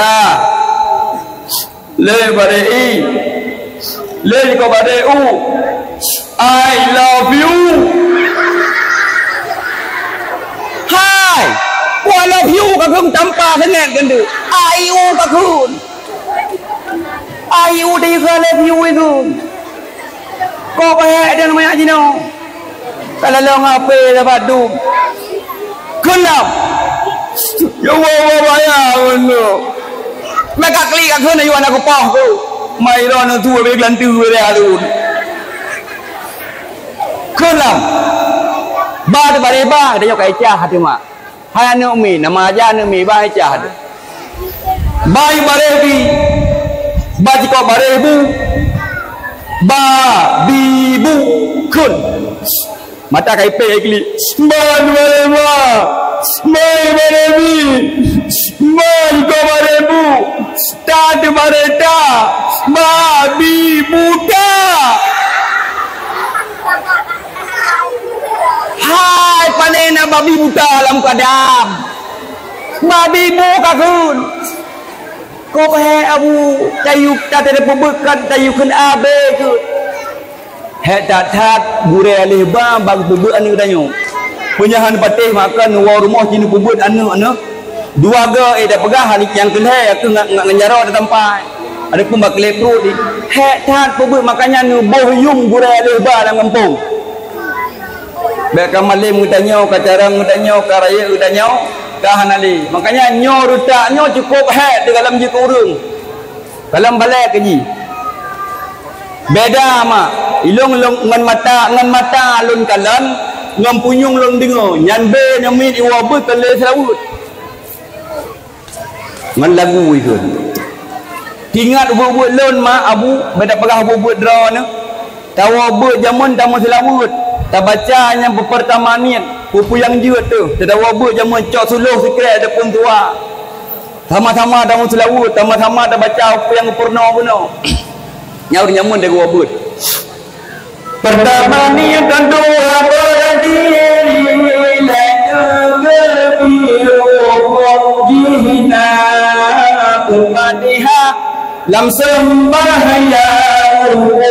Lé bareh i. Lé jikoe bareh u. I love you. Hai. Ku I love you ka kheun tampa sangat keuneuk. I u ka kheun. I u teuka I love you i kheun. Kok payah dan banyak jinoe. Ka lalong H P dapat dum. Kheun lom. Ya Allah, Allah, bahaya beutôi. Maka klik ka kheun, ayu aneuk kupoh tu. Mai ro aneuk tu, bek lantu, bek alun. Kheun lom. Ba tu bareh ba, dah nyok ka icah hati mak. Hai aneuk mi, nama aja aneuk mi, ba icah tu. Ba i bareh bi. Ba jikoe bareh bu. Ba, bi, bu. Kheun. Mata kai pek ai klik. Ba, ba, ba. Ba, ba, ba. Ba, ba, ba. Ta, ta, ba, ta. Ba, bi, bu, ta. Hai, pane na babi buta lam kadam. Babi bu ka kheun. Kok hai abu, tayue ta, ta, ta, peubeut kan, tayue kheun abée kheun. Hék that-that gurée aléh ba bak peubeut aneuk tanyoe. Peunyahan patéh makan woe rumoh jinoe peubeut aneuk-aneuk. Dua goe, eh, dak peugah nyang keu lhée, aku ngat, ngat ngeujaro dak tampai. Adapun bak keu lhée pruet di, hék that peubeut, makanya neuboh yum gurée aléh ba lam gampông. Bék ka malém geutanyoe, ka carông geutanyoe, ka rayeuk geutanyoe, ka hana lé. Makanya nyoe reutak nyoe cukôp hék di dalam jikeu ureuëng. Kalon balée keu jih. Beda mak, ilong, ilong ngon mata, ngon mata lôn kalon, ngon punyueng lôn deungoe, nyan bé nyoe miet iwoe beuet kon lé seulaweuet. Ngon lagu ikheun. Teuingat buet-buet lôn mak, abu, beda peugah buet-buet droeneuh. Tawoe beuet jameun tameuseulaweuet, tabaca nyang peupeurtama niet, peue-peue nyang jeuet teuh, tawoe beuet jameun cok suloh sikrek ataupun tuha. Sama-sama tameuseulaweuet, sama-sama tabaca peue nyang peurunoe bunoe. Nyaur nyameun tawoe beuet. Peurtama niet, dua berdiri, lhée teubiôh jih na Al-Fatihah. Lam sembahyang rukuk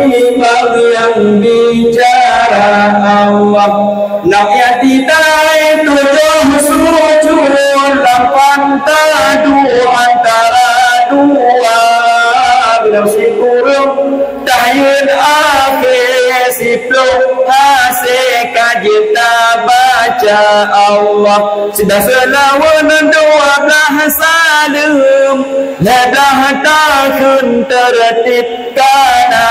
lima yang bicara Allah. Nak ya titai tujuh sujud, lapan tadu antara dua. Bila sikureueng tahiyat akhé siploh hase ka jeuet tabaca Allah. Sidah seulaweuet dua blah saleuem. Lhée blah takheun teureutib kana,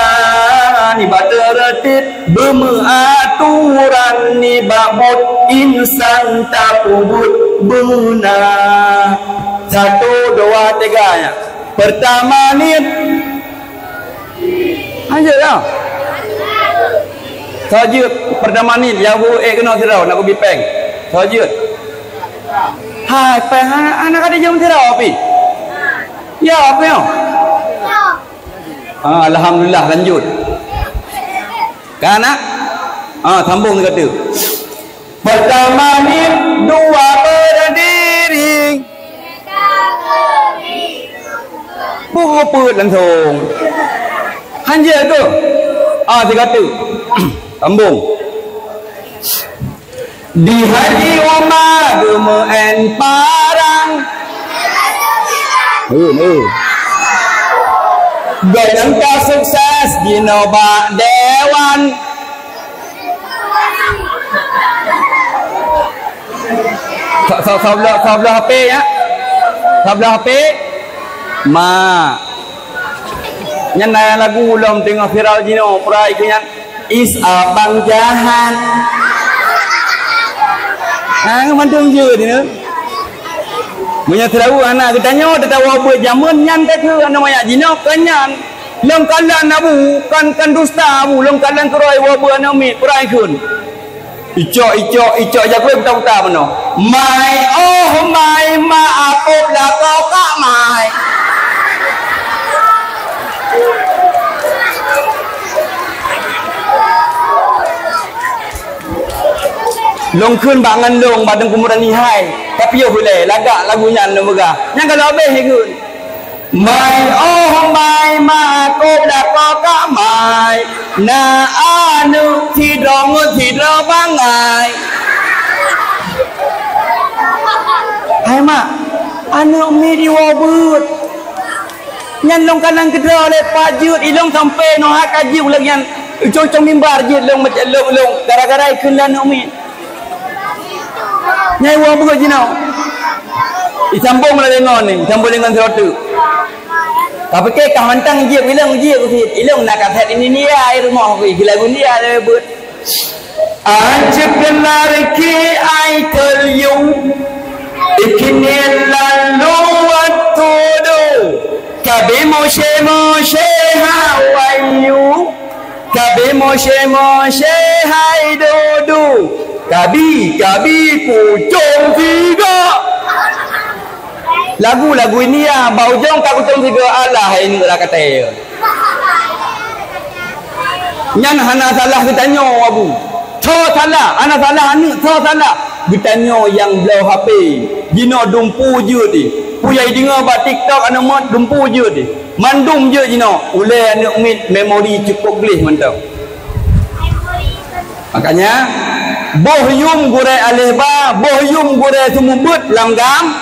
nibak teureutib beumeuaturan, nibak buet insan tapeubuet beuna. Satu, dua, tiga, ya. Peurtama niet. Hanjeuet lah. Soe jeuet peurtama niet, nyang bu ék keunoe sidroe, nak kubi péng. Soe jeuet. Hai, péng hana, hana ka dijeuem sidroe pih. Ya, péng. Ah, alhamdulillah, lanjut. Ka na? Ah, sambung sigoe teuk. Peurtama niet, dua berdiri. Peuet langsung. Hanjeuet tu. Ah, sigoe teuk. Sambung. Di Haji Uma geumeu'en parang. Hei, hei. Gobnyan ka sukses jinoe bak dewan. Sa-, sa-, sablah, sablah H P ya. Sablah H P. Ma. Nyan na lagu lom teungoh viral jinoe, peue keu nyan. Is abang jahat. Ha, mantong je ni. Meunyoe seulalu aneuk geutanyoe teuh tawoe beuet jameun nyan teuh keu aneuk manyak jinoe keu nyan. Lôn kalon abu, kan, kan dusta abu, lôn kalon keurôi woe beuet aneuk miet, peue kheun. Icok, icok, icok, jak keuh buta-buta meunoe. Mai, oh, mai, mak, akôb lakoe kak mai. Lôn kheun bak ngon lôn, bak Teungku Murani hai. Tapi yoh ulée, lagak lagu nyan lôn peugah. Nyang ka lheueh habéh kheun. Mai, oh, mai, mak, akôb lakoe kak mai. Na aneuk sidroe ngon sidroe bangai. Hai, mak, aneuk miet iwoe beuet. Nyan lôn ka nan keudroe lé pat jeuet, ilôn sampoe nyoe ka jeuet ulôn nyan. Ucong-ucong mimbar jeuet lôn, lôn, lôn, gara-gara ikheun lé aneuk miet. Nyai woe beuet jinoe. Isambong lagée ngon ni, isambong deungon sidroe teuk. Tapike kah mantong jeuet, ilong jeuet keusit. Ilong na kaset India, i rumoh, i lagu India, lagée beuet. Aja keunar ki ai teuliu, ikini lalu wattu du. Kabi moshe-moshe hawayu. Kabi moshe-moshe hai dudu. Kabi, kabi pucong tiga. Lagu-lagu India, bak ujong ka pucong tiga, alah, hai nyoe lah katai. Nyan hana salah geutanyoe, Abu. Tho salah, hana salah aneuk, tho salah. Geutanyoe nyang bloe H P, jinoe dumpu jeuet di. Peue nyang deungoe bak TikTok aneuk muet dumpu jeuet di. Mandum jeuet jinoe, ulée aneuk miet memori cukup gleh mantong. Makanya, boh yum gurée aléh ba, boh yum gurée seumeubeuet lam gam-,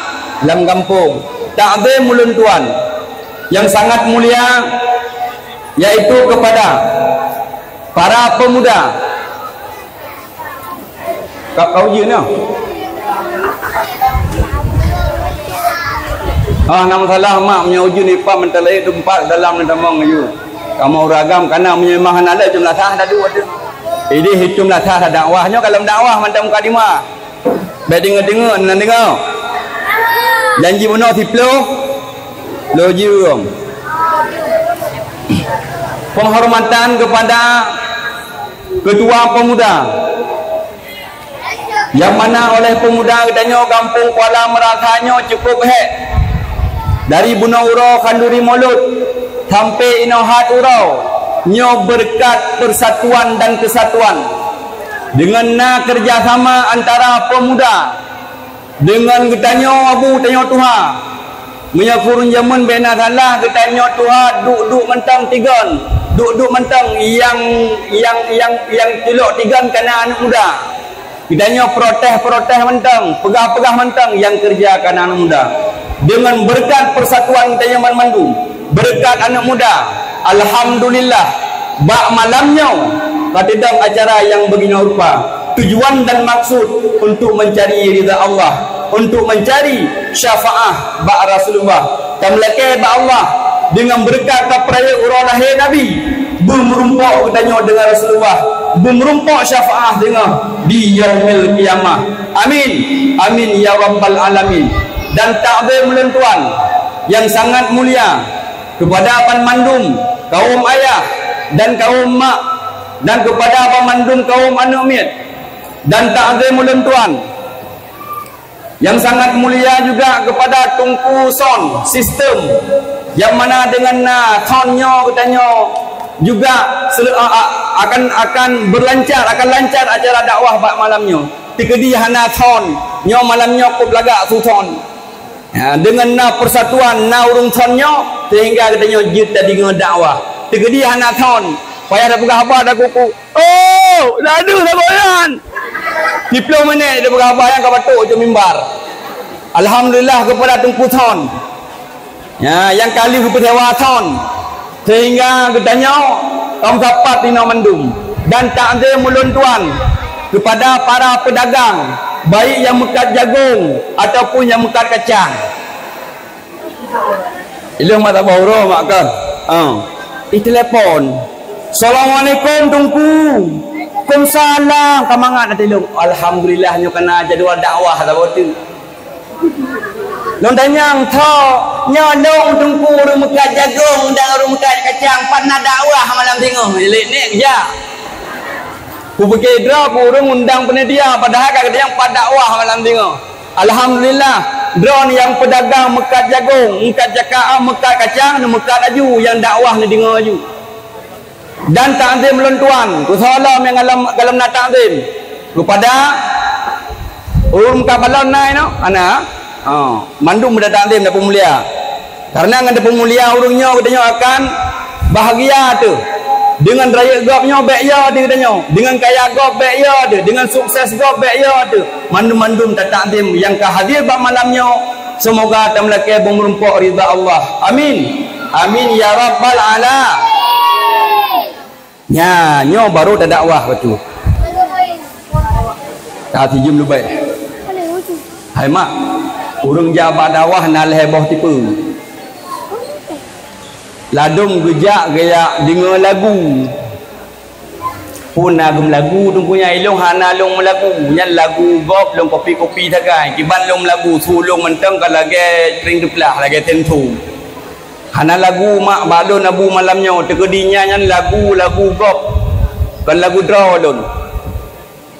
lam gampông. Takzim ulôn tuan yang sangat mulia, yaitu kepada para pemuda. Ka, ka ujeuen nyoe. Ah, na masalah mak, meunyoe ujeuen ipat meutalai teumpat dalam ni tamong aju. Kamoe ureueng agam kana meunyoe mah hana lé cum lasah dah duek tu. Ideh cum lasah dah dakwah nyoe kalau dakwah mantong mukadimah. Bék deungoe-deungoe, na deungoe. Janji bunoe siploh, lo jeuem. Penghormatan kepada Ketua Pemuda, nyang mana oleh pemuda geutanyoe gampông Kuala Meurasa nyoe cukup hék. Dari bunoe uroe khanduri mulod sampai inoe hat uroe, nyoe beureukat persatuan dan kesatuan. Deungon na keureuja sama antara pemuda, deungon geutanyoe abu tanyoe tuha. Meunyoe kureueng jameun bék na salah, geutanyoe tuha duek-duek mantong tigon, duek-duek mantong nyang, nyang, nyang, nyang culok tigon kana aneuk muda. Geutanyoe protes-protes mantong, peugah-peugah mantong nyang keureuja kana aneuk muda. Deungon beureukat persatuan geutanyoe banmandum, beureukat aneuk muda, alhamdulillah, bak malam nyoe ka teudong acara nyang beuginyoe rupa. Tujuan dan maksud untuk mencari ridha Allah, untuk mencari syafaah bak Rasulullah. Tameulakée bak Allah deungon beureukat tapeurayeuk uroe lahé Nabi, beumeurumpok geutanyoe deungon Rasulullah, beumeurumpok syafaah deungon di yaumil qiyamah. Amin. Amin ya rabbal alamin. Dan takzim ulôn tuan nyang sangat mulia kepada banmandum kaum ayah dan kaum mak dan kepada banmandum kaum aneuk miet. Dan takzim ulôn tuan nyang sangat mulia juga kepada Teungku Sound System, nyang mana deungon na sound nyoe geutanyoe juga sel-, a-, a-, akan, akan berlancar, akan lancar acara dakwah bak malam nyoe. Teukeudi hana sound, nyoe malam nyoe kôp lagak su sound. Ha, deungon na persatuan, na ureueng sound nyoe, sehingga geutanyoe jeuet tadeungoe dakwah. Teukeudi hana sound, payah tapeugah haba takuku. Oh, dah deuh lagoe nyan. Siploh minèt tapeugah haba nyang ka batuk ujong mimbar. Alhamdulillah kepada Teungku Sound. Ya, nyang ka lheueh geupeusewa sound. Sehingga geutanyoe ka meusapat inoe mandum. Dan takzim ulôn tuan kepada para pedagang, baik nyang meukat jagong ataupun nyang meukat kacang. Ilôn mak saboh uroe mak kan. Ha. Ih, telepon. "Assalamualaikum, Teungku." "Waalaikumsalam." Ka mangat na teulông. Alhamdulillah, nyoe kana jadwal dakwah saboh teuk. Lôn tanyong, "Tho, nyoe lôn Teungku ureueng meukat jagong dan ureueng meukat kacang, pat na dakwah malam singoh?" Lé nek jak. Kupike droe ku ureuëng undang panitia, padahai ka geutanyoe pat dakwah malam singoh. Alhamdulillah, droe nyang peudagang meukat jagong, meukat cakak, meukat kacang, neumeukat laju, nyang dakwah neudeungoe laju. Dan takzim lôn tuan, keu soe lom nyang galom, galom na takzim. Keupada ureuëng meukat balon na inoe, ana? Ha, mandum meudat takzim dan peumulia. Karena ngon peumulia ureuëng nyoe geutanyoe akan bahagia teuh. Dengan rayeuk gob nyoe bék yo teuh geutanyoe. Dengan kaya gob bék yo teuh. Dengan sukses gob bék yo teuh. Mandum-mandum tatakzim nyang ka hadir bak malam nyoe. Semoga tameulakée beumeurumpok ridha Allah. Amin. Amin ya rabbal ala. Nya, nyoe baru tadakwah bacut. Ka sijeuem leubeh. Hai mak, ureuëng jak bak dakwah na lhée boh tipe. Ladôm geujak geuyak deungoe lagu. Phon na geumlagu teungku nyan, ilông hana lông meulagu. Nyan lagu gob lông kopi-kopi sagai. Kiban lông meulagu, su lông mantong ka lagée tring teuplah, lagée tentu. Hana lagu mak bak lôn abu malam nyoe, teukeudi nyan, nyan lagu, lagu gob, kon lagu droe lôn.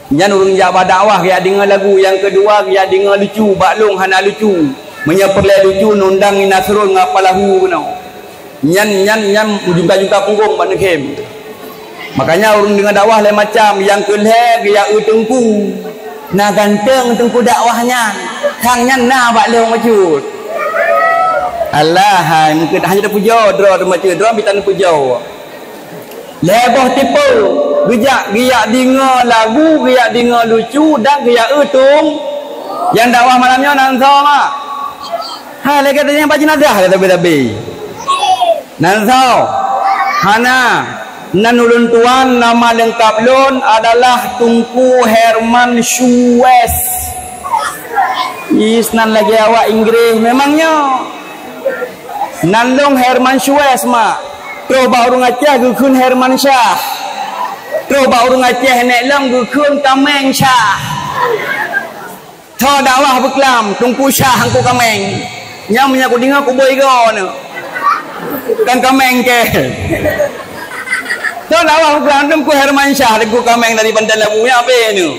Nyan ureuëng jak bak dakwah geujak deungoe lagu, nyang keudua geujak deungoe lucu, bak lôn hana lucu. Meunyoe peureulée lucu, nundang Ina Srul ngon Apa Lahu keunoe. Nyan, nyan, nyan jungka-jungka punggong bak neukhém. Makanya ureuëng deungoe dakwah lé macam, nyang keu lhée geujak eu teungku. Na ganteng teungku dakwah nyan. Kang nyan na bak lôn bacut. Alah hai, mungken hana teupujoe droe teuh bacut, droe mita neupujoe. Lhée boh tipe, geujak, geujak deungoe lagu, geujak deungoe lucu dan geujak eu teung. Nyang dakwah malam nyoe nan soe mak? Hai, lagée tanyong bak jenazah lagée tabe-tabe. Nan soe? Hana. Nan ulôn tuan, nama leungkap lôn adalah Teungku Herman Shuwes. Is nan lagée awak Inggréh memang nyoe. Nan lôn Herman Shuwes mak. Troh bak ureuëng Aceh geukheun Herman Shah. Troh bak ureuëng Aceh nek lom geukheun Kaméng Shah. Tho dakwah beuklam, Teungku Syah Teungku Kaméng. Nyang meunyoe kudeungoe kuboi goe nyoe. Kan kaméng kèe. Tho dakwah beuklam, Teungku Herman Syah Teungku Kaméng dari Pantai Labu, nyan abéh nyoe.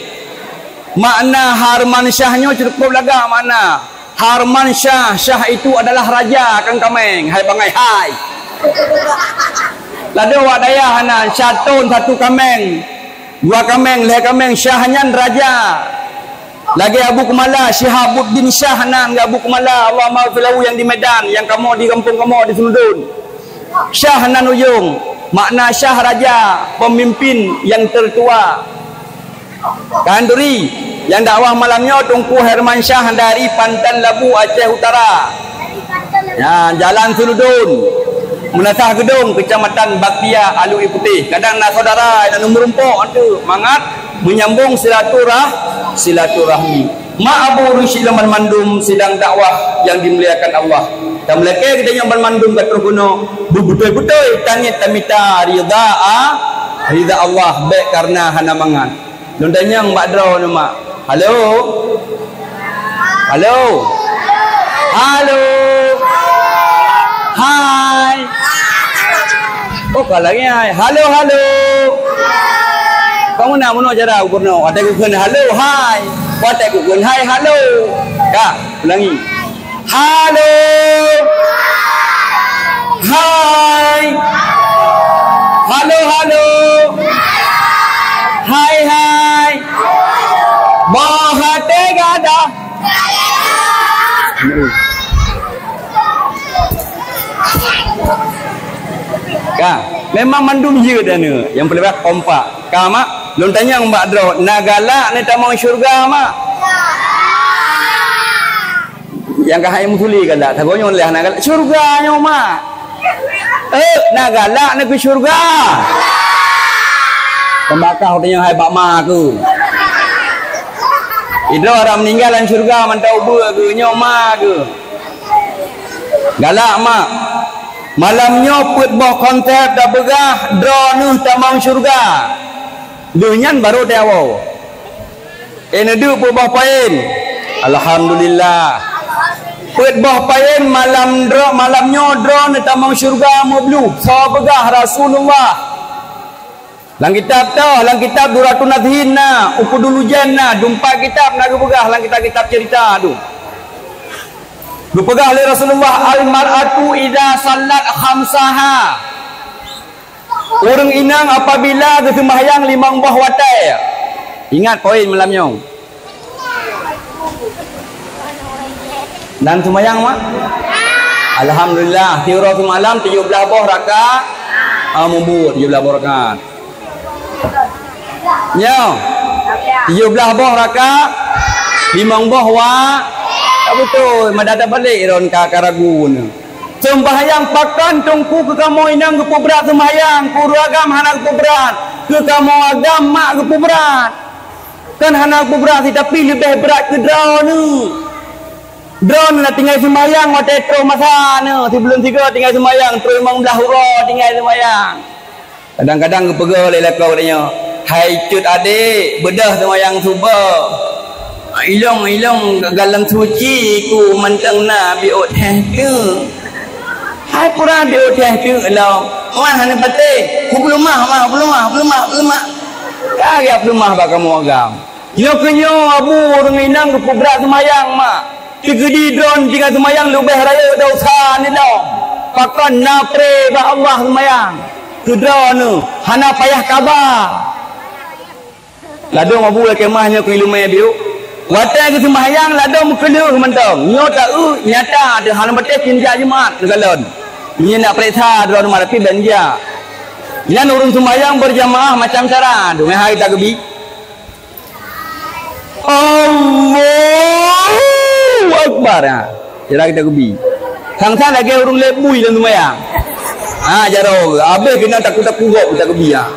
Makna Herman Syah nyoe cukup lagak makna. Herman Syah, Syah itu adalah raja, kan kaméng, hai bangai hai. Ladôm awak dayah hana, syaton satu kaméng. Dua kaméng, lhèe kaméng, Syah nyan raja. Lagèe Abu Keumala, Syihabuddin Syah nan Abu Keumala, Allahumma ghfir lahu, nyang di Medan, nyang kamoe di gampông kamoe di Seuludon. Syah nan ujông, makna syah raja, pemimpin yang tertua. Khanduri, nyang dakwah malam nyoe Teungku Herman Syah dari Pantan Labu, Aceh Utara. Ya, Jalan Seuludon. Meunasah Geudong, Kecamatan Baktia, Alue Putéh. Kadang na saudara nyang meurumpok tu, mangat menyambung silaturah-, silaturahmi. Mak Abu Rusyid lom banmandum sidang dakwah nyang dimuliakan Allah. Tameulakèe geutanyoe banmandum ka troh keunoe, beubeutôi-beutôi tangiet tamita ridha a-, ridha Allah, bèk kareuna hana mangat. Lôn tanyong bak droeneuh mak. Halo? Halo? Halo? Hai? Oh, ka lagèe hai. Halo, halo? Kamoe na meunoe cara gubernur. Watèe geukheun halo, hai. Watèe geukheun hai, halo. Ka, ulangi. Halo. Hai. Halo, halo. Hai, hai. Boh até gadoh. Ka, memang mandum jeuet aneuk. Nyang peuleubèh kompak. Ka, mak, lôn tanyong bak droe, na galak neutamong syeuruga, mak? Nyang ka hai musuli galak, saboh nyoe lheueh na galak. Syeuruga nyoe, mak. Eh, na galak na keu syeuruga. Peumakah tanyong hai bak ma keu. Idroe ram meuninggai lam syeuruga mantong ubeue keu nyoe ma keu. Galak, mak. Malam nyoe peuet boh konsep tapeugah droeneuh tamong syeuruga. Lheueh nyan barô teuwoe. Eh, neuduek peuet boh poin. Alhamdulillah. Peuet boh poin malam droe, malam nyoe droeneuh tamong syeuruga meubloh. Soe peugah? Rasulullah. Lam kitab toh, lam kitab Duratun Nadhin na, Uqudul Lujan na, dumpat kitab na geupeugah lam kitab-kitab cerita tu. Geupeugah lé Rasulullah, "Al-mar'atu idza sallat khamsaha." Ureuëng inong apabila geuseumbahyang limong boh watée. Ingat poin malam nyoe. Dan seumayang, mak? Alhamdulillah, siuroe seumalam tujoh blaih boh rakaat. Ah, mubuet tujoh blaih boh rakaat. Nyoe. Tujoh blaih boh rakaat, limong boh wa-, tak beutôi, mada tabalek ron ka, ka ragu ni. Seumbahyang pakon teungku keu kamoe inong geupeubrat seumbahyang, keu ureuëng agam hana geupeubrat, keu kamoe agam mak geupeubrat. Kan hana geupeubrat, tapi leubeh brat keu droeneuh. Droeneuh na tinggai seumbahyang watée troh masa neuh, sibuleuen sigoe tinggai seumbahyang, troh limong blaih uroe tinggai seumbahyang. Kadang-kadang geupeugah lé lakoe geutanyoe, "Hai cut adék, beudôh seumayang suboh. Ilong-ilong galon suci ku mantong na biôh teuh teuk. Hai pura biôh teuh teuk lom. Wan hana patéh. Ku peuleumah, wan peuleumah, peuleumah, peuleumah." Ka geupeuleumah bak kamoe agam. Nyoe keuh nyoe Abu ureuëng inong geupeubrat seumayang, mak. Teukeudi droeneuh tinggai seumayang leubeh rayeuk desya nyoe lom. Pakon na pré bak Allah seumayang. Keu droeneuh hana payah kaba. Ladôm Abu lakée meuah nyoe keu ileumé biôh. Watée geuseumbahyang ladôm meukeuleuh mantong. Nyoe taeu nyata teuh hana patéh sinjak Jumat neukalon. Nyoe nak peuriksa droeneuh mat tapi ban jak. Nyan ureuëng seumayang beurjamaah macam cara, deungon hai takbir. Allahu Akbar. Ha. Cara kita kebi. Sang-sang lagée ureuëng lé bui lam seumayang. Ha, jaroe. Habéh keunan takue-takue gob kita kebi, ha.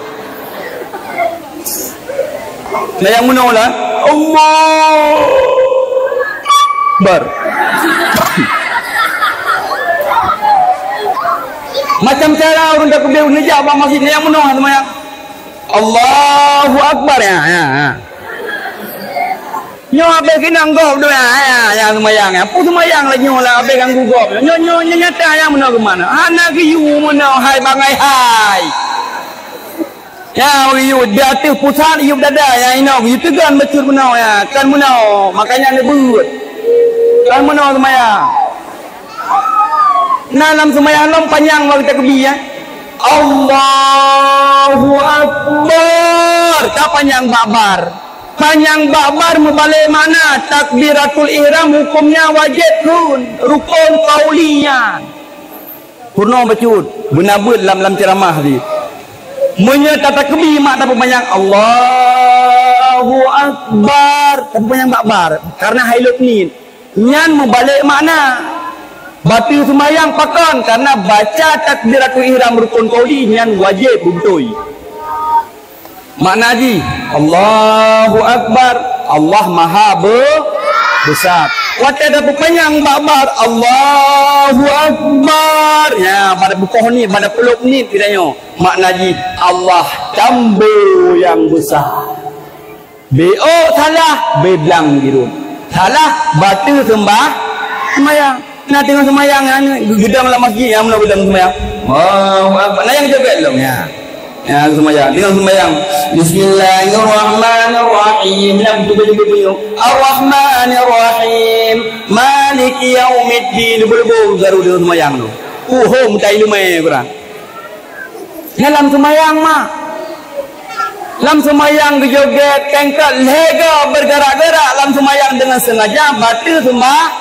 Nah, nyang meunoe lah. Allahu Akbar. Macam cara ureuëng takue neujak bak masjid, nyang meunoe seumayang. Allahu Akbar, ya, ya, ya. Nyoe habéh keunan gob tu, ya, ya, ya, seumayang, ya. Peue seumayang laju lah habéh ganggu gob. Nyoe, nyoe, nyoe nyata nyang meunoe keumanö? Hana geuyue meunoe, hai bangai hai. Ya, geuyue di ateueh pusat yub dada, ya, inoe geuyue teugon bacut meunoe, ya. Kan meunoe, makanya neubeuet. Kan meunoe seumayang. Nah, lam seumayang lom panyang bak takbir, ya. Allahu Akbar. Ka panyang bakbar. Panyang bakbar meubalek makna takbiratul ihram hukömnya wajéb kheun, rukon qauli nyan. Peurunoe bacut, beuna beuet lam, lam ceuramah di. Meunyoe tatakbir mak tapeupanyang Allahu Akbar, tapeupanyang bakbar, karena hai lhok niet. Nyan meubalek makna. Bateue seumayang pakon? Karena baca takbiratul ihram rukon qauli nyan wajéb beutôi. Makna jih, Allahu Akbar, Allah Maha be-, Besar. Watée tapeupanyang bakbar, Allahu Akbar. Ya, pada bukoh ni, pada peulob ni kita nyoe. Makna jih, Allah Tambo nyang besar. Bék salah, béblang di rot. Salah, bateue seumbah-, seumayang. Nah, teungoh seumayang nyan, geudong lam masjid, nyang meunan geudong seumayang. Allahu Akbar. Nah, nyang jogét lom, ya. Ya, seumayang. Teungoh seumayang. Bismillahirrahmanirrahim. Nah, beutôi-beutôi punyueng. Arrahmanirrahim. Maliki yaumiddin. Leubeh-leubeh garu teungoh seumayang tu. Uhom tai lumai kurang. Nyan lam seumayang, mak. Lam seumayang geujogét, kengkot, lhée goe beugerak-gerak lam seumayang deungon sengaja bateue seumbah-,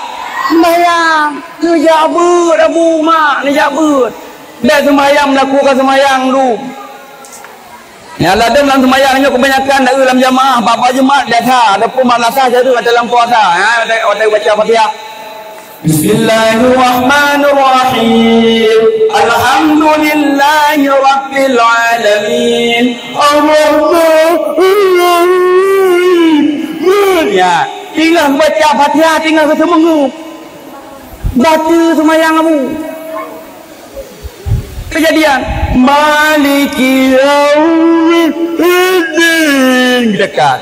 seumayang. Neujak beuet, Abu, mak, neujak beuet. Bék seumayang meulakukan seumayang lu. Nyang ladôm lam seumayang nyoe kebanyakan na lam jamaah, bak-bak Jumat biasa, ataupun madrasah jareueng atau lam puasa. Ha, watée, watée baca Fatihah. Bismillahirrahmanirrahim. Alhamdulillahi rabbil alamin. Arrahmanirrahim. Ya, tinggal baca Fatihah, tinggal seumeungeup. Baca seumayang kamu. Kejadian. Maliki yaumiddin. Dekat.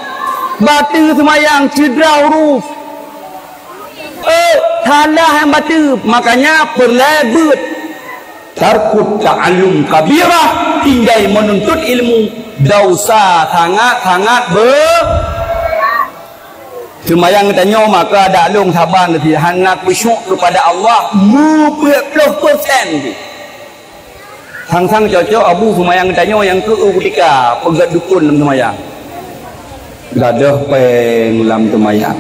Baca seumayang cedera huruf. Eh, salah nyang baca, makanya peureulée beuet. Tarkut ta'allum kabirah, tinggai meununtut ilmu, desya sangat-sangat be-, seumayang geutanyoe maka adak lôn saban lé hana khusyuk keupada Allah meupeuet ploh persen. Sang-sang cocok Abu seumayang geutanyoe nyang keu u kutika peugét dukon lam seumayang. Gadôh péng lam seumayang.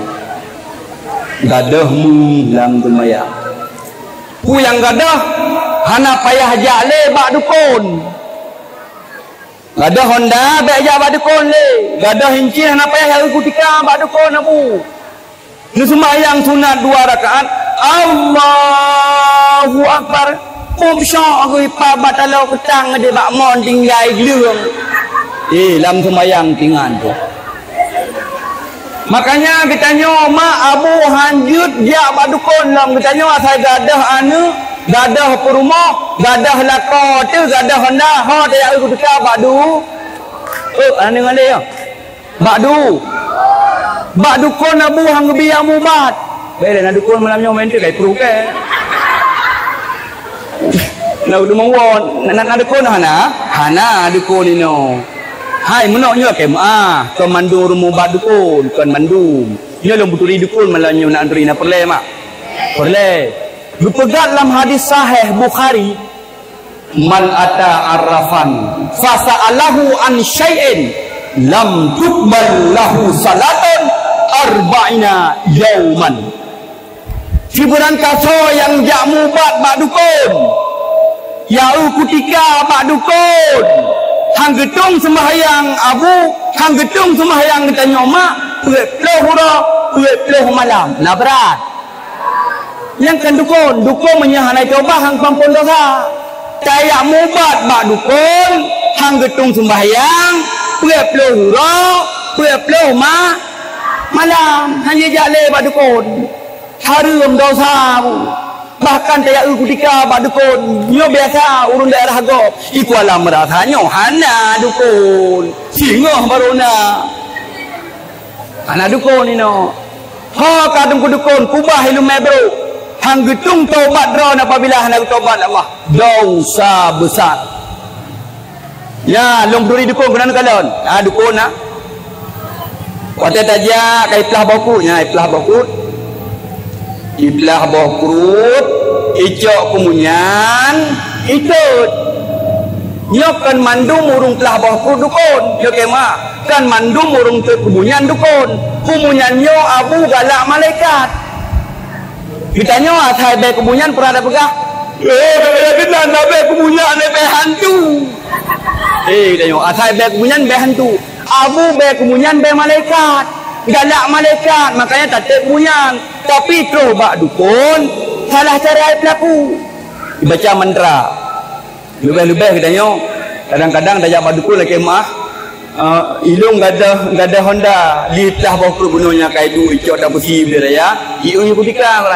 Gadôh mi lam seumayang. Peue nyang gadôh hana payah jak lé bak dukon. Gadôh honda bèk jak bak dukon lé. Gadôh incin hana payah jak u kutika bak dukon Abu. Neuseumayang sunat dua rakaat, Allahu Akbar. Pop syok geuipa bak taloe keutang di bak mon tinggai gleueng. Eh, lam seumayang tingan tu. Makanya geutanyoe mak abu hanjeuet jak bak dukon lom. Geutanyoe asai gadôh aneuk, gadôh peurumoh, gadôh lakoe teuh, gadôh honda, ho tajak eu kutika bak du-, eh, aneuk ngaleh ya. Bak du-, bak dukon abu han geubi jak mubat. Bèk lé na dukon malam nyoe main tu kai pruh ke. Na udu mawon, na, na, na dukon hana? Hana dukon inoe. Hai, meunok nyoe keu meuah, kon mandum ureueng mubat dukon, kon mandum. Nyoe lôn beuturi dukon malam nyoe na turi na peureulèe mak. Peureulèe. Geupeugah lam hadis sahih Bukhari, "Man ata arrafan fasa'alahu an syai'in lam tuqbal lahu salatun arba'ina yauman." Sibeurang kasoe nyang jak mubat bak dukon, jak eu kutika bak dukon, han geutueng seumbahyang abu, han geutueng seumbahyang geutanyoe mak, peuet ploh uroe, peuet ploh malam. Na brat. Nyang keu dukon, dukon meunyoe hana tobat han peuampon dosa. Tajak mubat bak dukon, han geutueng seumbahyang, peuet ploh uroe, peuet ploh ma-, malam, han jijak lé bak dukon. Hareuem dosa bu. Bahkan tajak eu kutika bak dukon. Nyoe biasa ureueng daerah gob. I Kuala Meurasa nyoe hana dukon. Singoh barô na. Hana dukon inoe. Ho ka dum keu dukon, kubah ileumèe brôk. Han geutueng tobat droe apabila hana geutobat Allah. Dosa besar. Nya, lôn peuturi dukon keunan kalon. Ah, dukon na. Watèe tajak ka iplah boh kruet, nya iplah boh kruet. Iplah boh kruet, icok kumunyan, itot. Nyoe kon mandum ureueng plah boh kruet dukon. Nyoe keu mak, kon mandum ureueng tot kumunyan dukon. Kumunyan nyoe abu galak malaikat. Geutanyoe asai bèe kumunyan peurah tapeugah, "Eh, bèe keunan na bèe kumunyan, bèe hantu." Eh, geutanyoe asai bèe kumunyan bèe hantu. Abu bèe kumunyan bèe malaikat. Galak malaikat, makanya tatot kumunyan. Tapi troh bak dukon, salah cara peulaku. Dibaca mantra. Leubeh-leubeh geutanyoe, kadang-kadang tajak bak dukon lakèe meu'ah, eh, ilôn gadôh, gadôh honda, di plah boh kruet bunoe nyang ka iduek icok tapeusi beude raya, ieu kutika,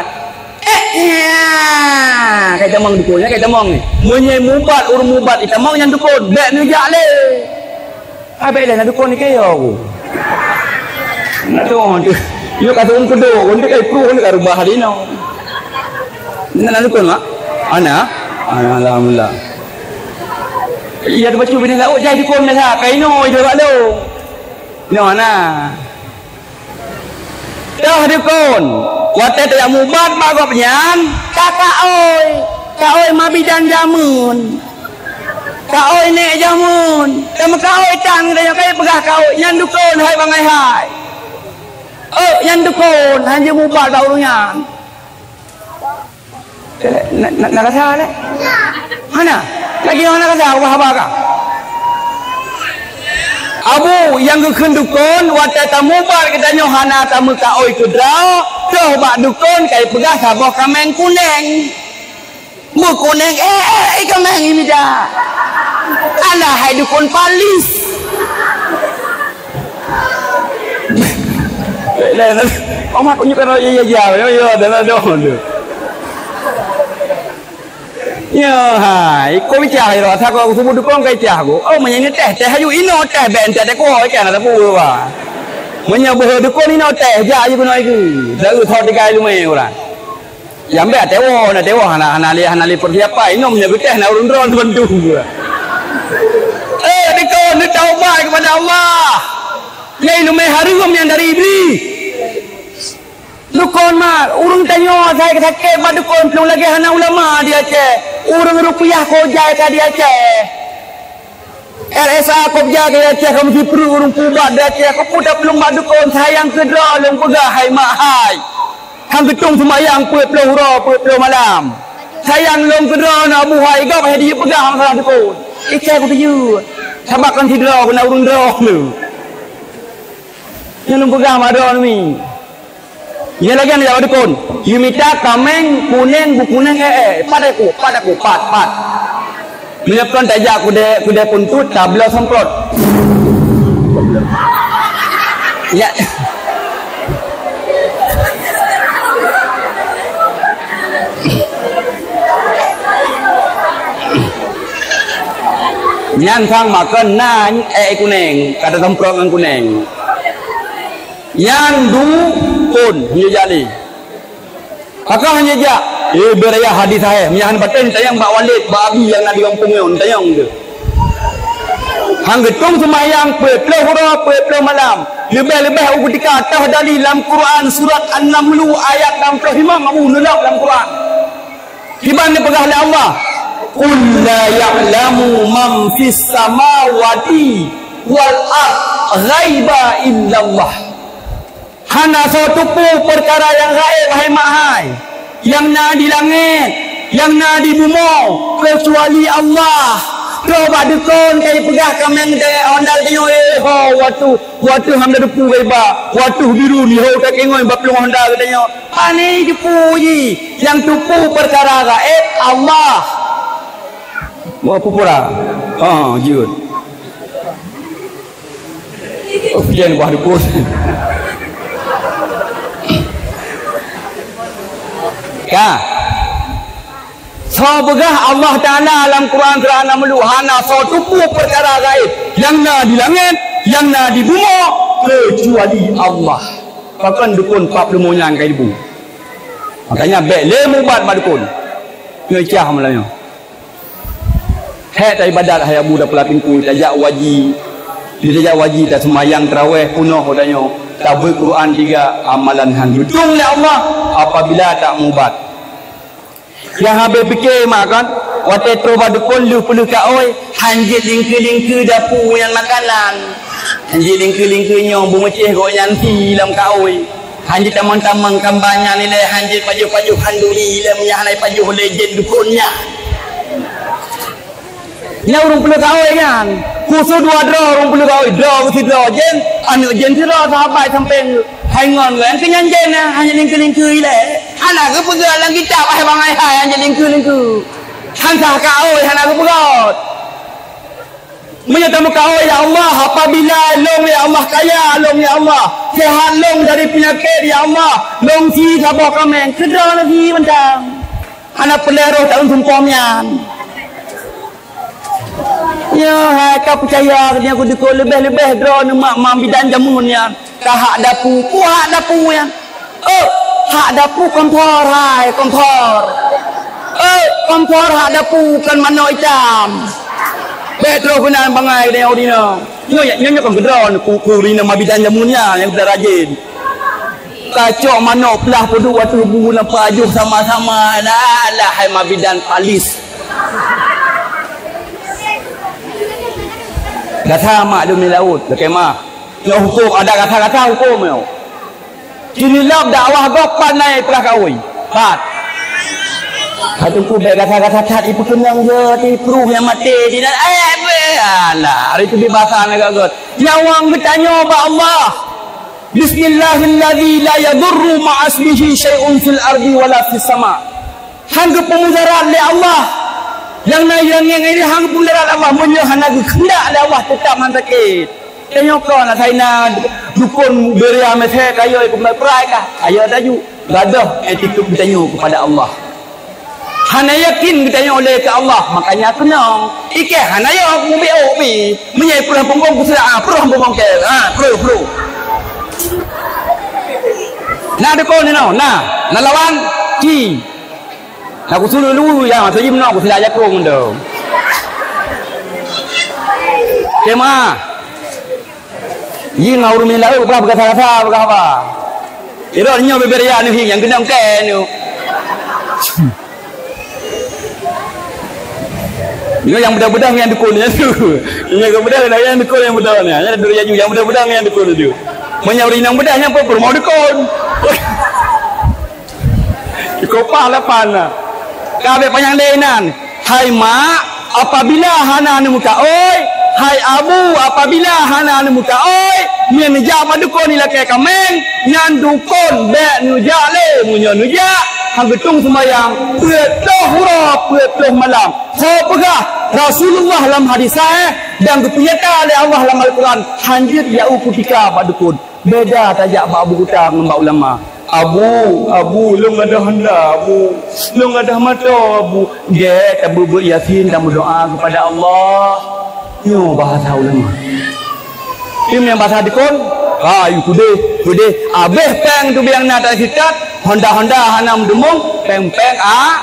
eh, ya, ka itamong dukon, ya, ka itamong ni. Meunyoe mubat, ureueng mubat itamong nyan dukon, bèk neujak lé. Abéh lé na dukon ni keu yo ku. Na dukon tu. Yo ka turun keudok, kon ka ipruh, kon ka rubah di no. Na, na dukon mak? Ana? Ana, alhamdulillah. Iya tu bacu bini lauk jai dukon dah, ka ino ida bak lo. Ino ana. Toh dukon, watèe tajak mubat bak gobnyan, ka kaôi, kaôi ma bidan jameun. Kaôi nèk jameun, tameukaôi tan geutanyoe ka ipeugah kaôi, nyan dukon hai bangai hai. Oh, nyan dukon, hanjeuet mubat bak ureueng nyan. Na, na, na rasa lé? Hana. Lagi hana rasa, ubah haba ka. Abu, nyang geukheun dukon, watèe tamubat geutanyoe hana tameukaôi keudroe, troh bak dukon ka ipeugah saboh kaméng kunèng. Meukunèng, eh, eh, eh, kaméng imida. Alah, hai dukon palis. Lé, lé, lé. Oma, tunjukkan orang ya, ya, ya, ya, ya, dah, dah, dah, dah. Ya, hai, iko bicah iro, sa ko subuh dukong ka icah ko. Oh, meunyo ni teh, teh aju ino teh ben teh teh ko ikan ada bu ba. Meunyo beuhe dukong ino teh, jak aju keunoe iku. Dari thot tiga ilmu orang. Nyang bèk até woe, na até woe hana, hana lé, hana lé peusiapan. Inong meunyoe geuteh na ureueng droe bantu. Eh, dikon, neutaubat kepada Allah. Nyang ileumèe hareuem nyang dari Iblih. Dukon mak, ureueng tanyoe asai sakét bak dukon, plueng lagèe hana ulama di Aceh. Ureueng rupiah kojai ka di Aceh. R S A kojai ka di Aceh, ka meusipreuk ureueng pubat di Aceh. Keupeue taplueng bak dukon, sayang keu droe lôn peugah hai mak hai. Han geutueng seumayang peuet ploh uroe, peuet ploh malam. Sayang lôn keu droe na buhai gob hai di peugah masalah dukon. Ikei kuteuyue. Sabab kan sidroe keu na ureueng droe lé. Nyan lôn peugah mak droe nyoe. Nyan lagèe nyan jak bak dukon. Yue mita kaméng kunèng, bu kunèng, eh, eh, pat aku, pat aku, pat, pat. Meunyoe kon tajak keudè, keudè puntut, tabloe semprot. Ya. Nyan sang makon na, eh, kunèng, ka tasemprot ngon kunèng. Nyan dukon, nyoe jak lé. Pakon hana jak? Eh, beuraya hadis sahih. Meunyo hana patéh, tanyong bak Walid, bak Abi nyang na di gampông nyoe, tanyong tu. Han geutueng seumayang peuet ploh uroe, peuet ploh malam. Leubeh-leubeh u keutika toh dalil lam Quran, surat An-Namlu ayat enam puluh lima, Abu nulak lam Quran. Kiban dipeugah lé Allah, "Qul la ya'lamu man fis samawati wal ard ghaiba illallah." Hana soe teupeu peukara nyang gaéb, hai mak hai, nyang na di langét, nyang na di bumoe, keucuali Allah. Troh bak dukon ka jipeugah kaméng dèk ondal tanyoe, eh, ho, watèe, watèe hana teupeu gaiba, watèe biru nihô ka kingoi bak plueng honda geutanyoe. Pane teupeu jih, nyang teupeu peukara gaéb Allah. Wah, pupura. Ah, jeuet. Pian bah dukun. Ka. Soe peugah Allah Taala lam Quran surah An-Naml, hana soe teupeu peukara gaéb nyang na di langét, nyang na di bumoe, keucuali Allah. Pakon dukun pat peuleumô nyan ka ibu. Makanya bèk lé mubat bak dukun. Nyoe cah malam nyoe. Hék taibadat hai Abu, tapeula pintoe, tajak waji. Di tajak waji, taseumayang tarawèh peunoh geutanyoe, tabeuet Quran tiga, amalan han geutueng lé Allah apabila tak mubat. Nyang habéh pike mak kan, watèe troh bak dukon lheueh peuleueh kaôi, han jeuet lingkeu-lingkeu dapu nyan makanan. Han jeuet lingkeu-lingkeu nyoe beumeucéh gobnyan hi lam kaôi. Han jeuet tamong-tamong kamba nyan ilèe, han jeuet pajoh-pajoh handuri ilèe, meunyo hana pajoh lé jén dukon nyan. Nyan ureueng peuleueh kaôi nyan. Khusos dua droe ureueng peuleueh kaôi, droe sidroe jén, aneuk jén sidroe sahabat sampéng hai ngon geuh. Nyang keu nyan jén, hana lingkeu-lingkeu ilèe. Hana geupeugah lam kitab hai bangai hai, han jeuet lingkeu-lingkeu. Han sah kaôi, hana geupeugah. Meunyoe tameukaôi, "Ya Allah, apabila lôn, ya Allah, kaya lôn, ya Allah, seuhat lôn dari peunyakét, ya Allah, lôn sie saboh kaméng," keudroe na sie mantong. Hana peureulèe roh taun sumpom nyan. Nyoe hai ka peucaya, nyoe keu dikon leubeh-leubeh droeneuh mak-mak bidan jameun nyan. Ka hak dapu, peue hak dapu nyan? Oh, hak dapu kompor hai, kompor. Oh, kompor hak dapu kon manok itam. Bèk troh keunan bangai geutanyoe ureueng inong. Nyoe, nyoe, nyoe kon keudroe ku, ku ureueng inong mabidan jameun nyan nyang beuta rajin. Kacok manok plah peuduek ateueh bu lam pajoh sama-sama. Alah, alah hai mabidan palis. Gata mak dum di laôt, lakèe mah. Nyoe hukôm, adak gata-gata hukôm nyoe. Cililab dakwah gob pat na iplah kaôi. Pat. Ka teungku bèk gata-gata that ipeukeunong gèt, ipruh nyang maté di nan. Eh, bèk. Alah, hari tu bibasa na gèt. Nyawöng geutanyoe bak Allah. Bismillahilladzi la yadurru ma'asmihi syai'un fil ardi wala fis sama. Han geupeumudarat lé Allah. Nyang na nyang ngieng ini han geupeumudarat Allah. Meunyoe hana geukeundak lé Allah, teutap han sakét. Tanyoe kon asai na dukon beuria meuseue kayô keumbal peurai kah? Ayo taju. Gadôh attitude geutanyoe keupada Allah. Hana yakin geutanyoe lé keu Allah, makanya keunong. Ikèe hana yoh mubiôh pi. Meunyoe peuruh punggong kusila, ah, peuruh punggong kèe. Ah, peuruh, peuruh. Na dukon inoe, na. Na lawan, ci. Nah, kusuruh lu, ya, masa jih meunoe, kusila jakong tu. Tema. Jih ngon ureueng laôt bah beugasa-gasa beugah haba. Irot nyoe bibir ya neuhi nyang keunong kée nyoe. Nyoe nyang beudôh-beudôh ngon nyang dukon nyan tu. Nyang beudôh ngon nyang dukon nyang beudôh nyan. Nyan duri aju nyang beudôh-beudôh ngon nyang dukon tu. Meunyoe ureueng inong beudôh nyan pun peurumoh dukon. Kopah lapan na. Ka abéh panyang lé inan. Hai mak, apabila hana neumeukaôi, hai abu, apabila hana neumeukaôi, nyan neujak bak dukon ilakée kaméng, nyan dukon bék neujak lé. Meunyoe neujak, han geutung seumayang, peuet ploh uroe, peuet ploh malam. Ho peugah Rasulullah lam hadis sahih dan geupeunyata lé Allah lam Al-Quran, hanjeuet jak u kutika bak dukon. Beda tajak bak abu kuta ngon bak ulama. "Abu, abu, lôn gadôh handa, abu. Lôn gadôh mata, abu." Gét tabeubeuet Yasin dan meudoa kepada Allah. Nyoe bahasa ulama. Tim nyang bahasa dukon, kayu pudeh, pudeh. Abéh péng teubiang na tak sikat, honda-honda hana meudeumong, péng-péng a,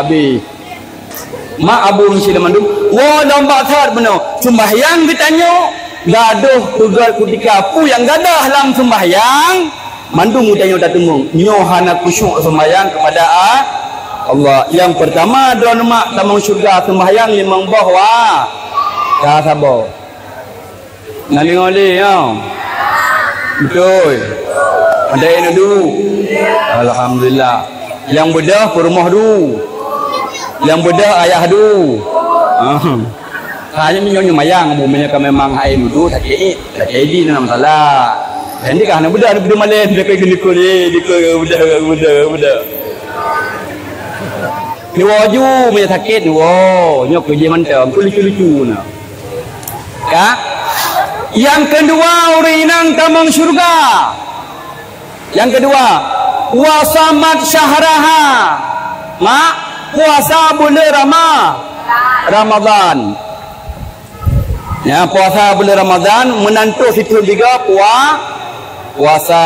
abéh. Mak abu meusidroe mandum, woe lom bak that bunoe. Seumbahyang geutanyoe, gadôh peugét kutika peue nyang gadôh lam seumbahyang, mandum geutanyoe tateumeung. Nyoe hana khusyuk seumbahyang kepada a-, Allah. Nyang peurtama, droeneuh mak tamong syeuruga seumbahyang limong boh wa-, ka saboh. Na deungoe lé, ya? Beutôi. Ada yang du? Alhamdulillah. Nyang beudôh peurumoh du. Nyang beudôh ayah du. Ah. Hanya meunyoe nyumayang, meunyoe ka memang hai du, sakét, sakét di na masalah. Jadi ka hana beudôh, hana beudôh malém, tapi keuneuk kulit, dikeue beudôh, beudôh, beudôh. Neuwoe ju, meunyoe sakét, neuwoe. Nyoe keujih mantong, keu lucu-lucu na. Ka? Nyang keudua, ureueng inong tamong syeuruga. Nyang keudua, wa samat syahraha. Mak, puasa buleuen Rama-, Ramadhan. Ya, puasa buleuen Ramadhan, meunantu sithon tiga pua-, puasa.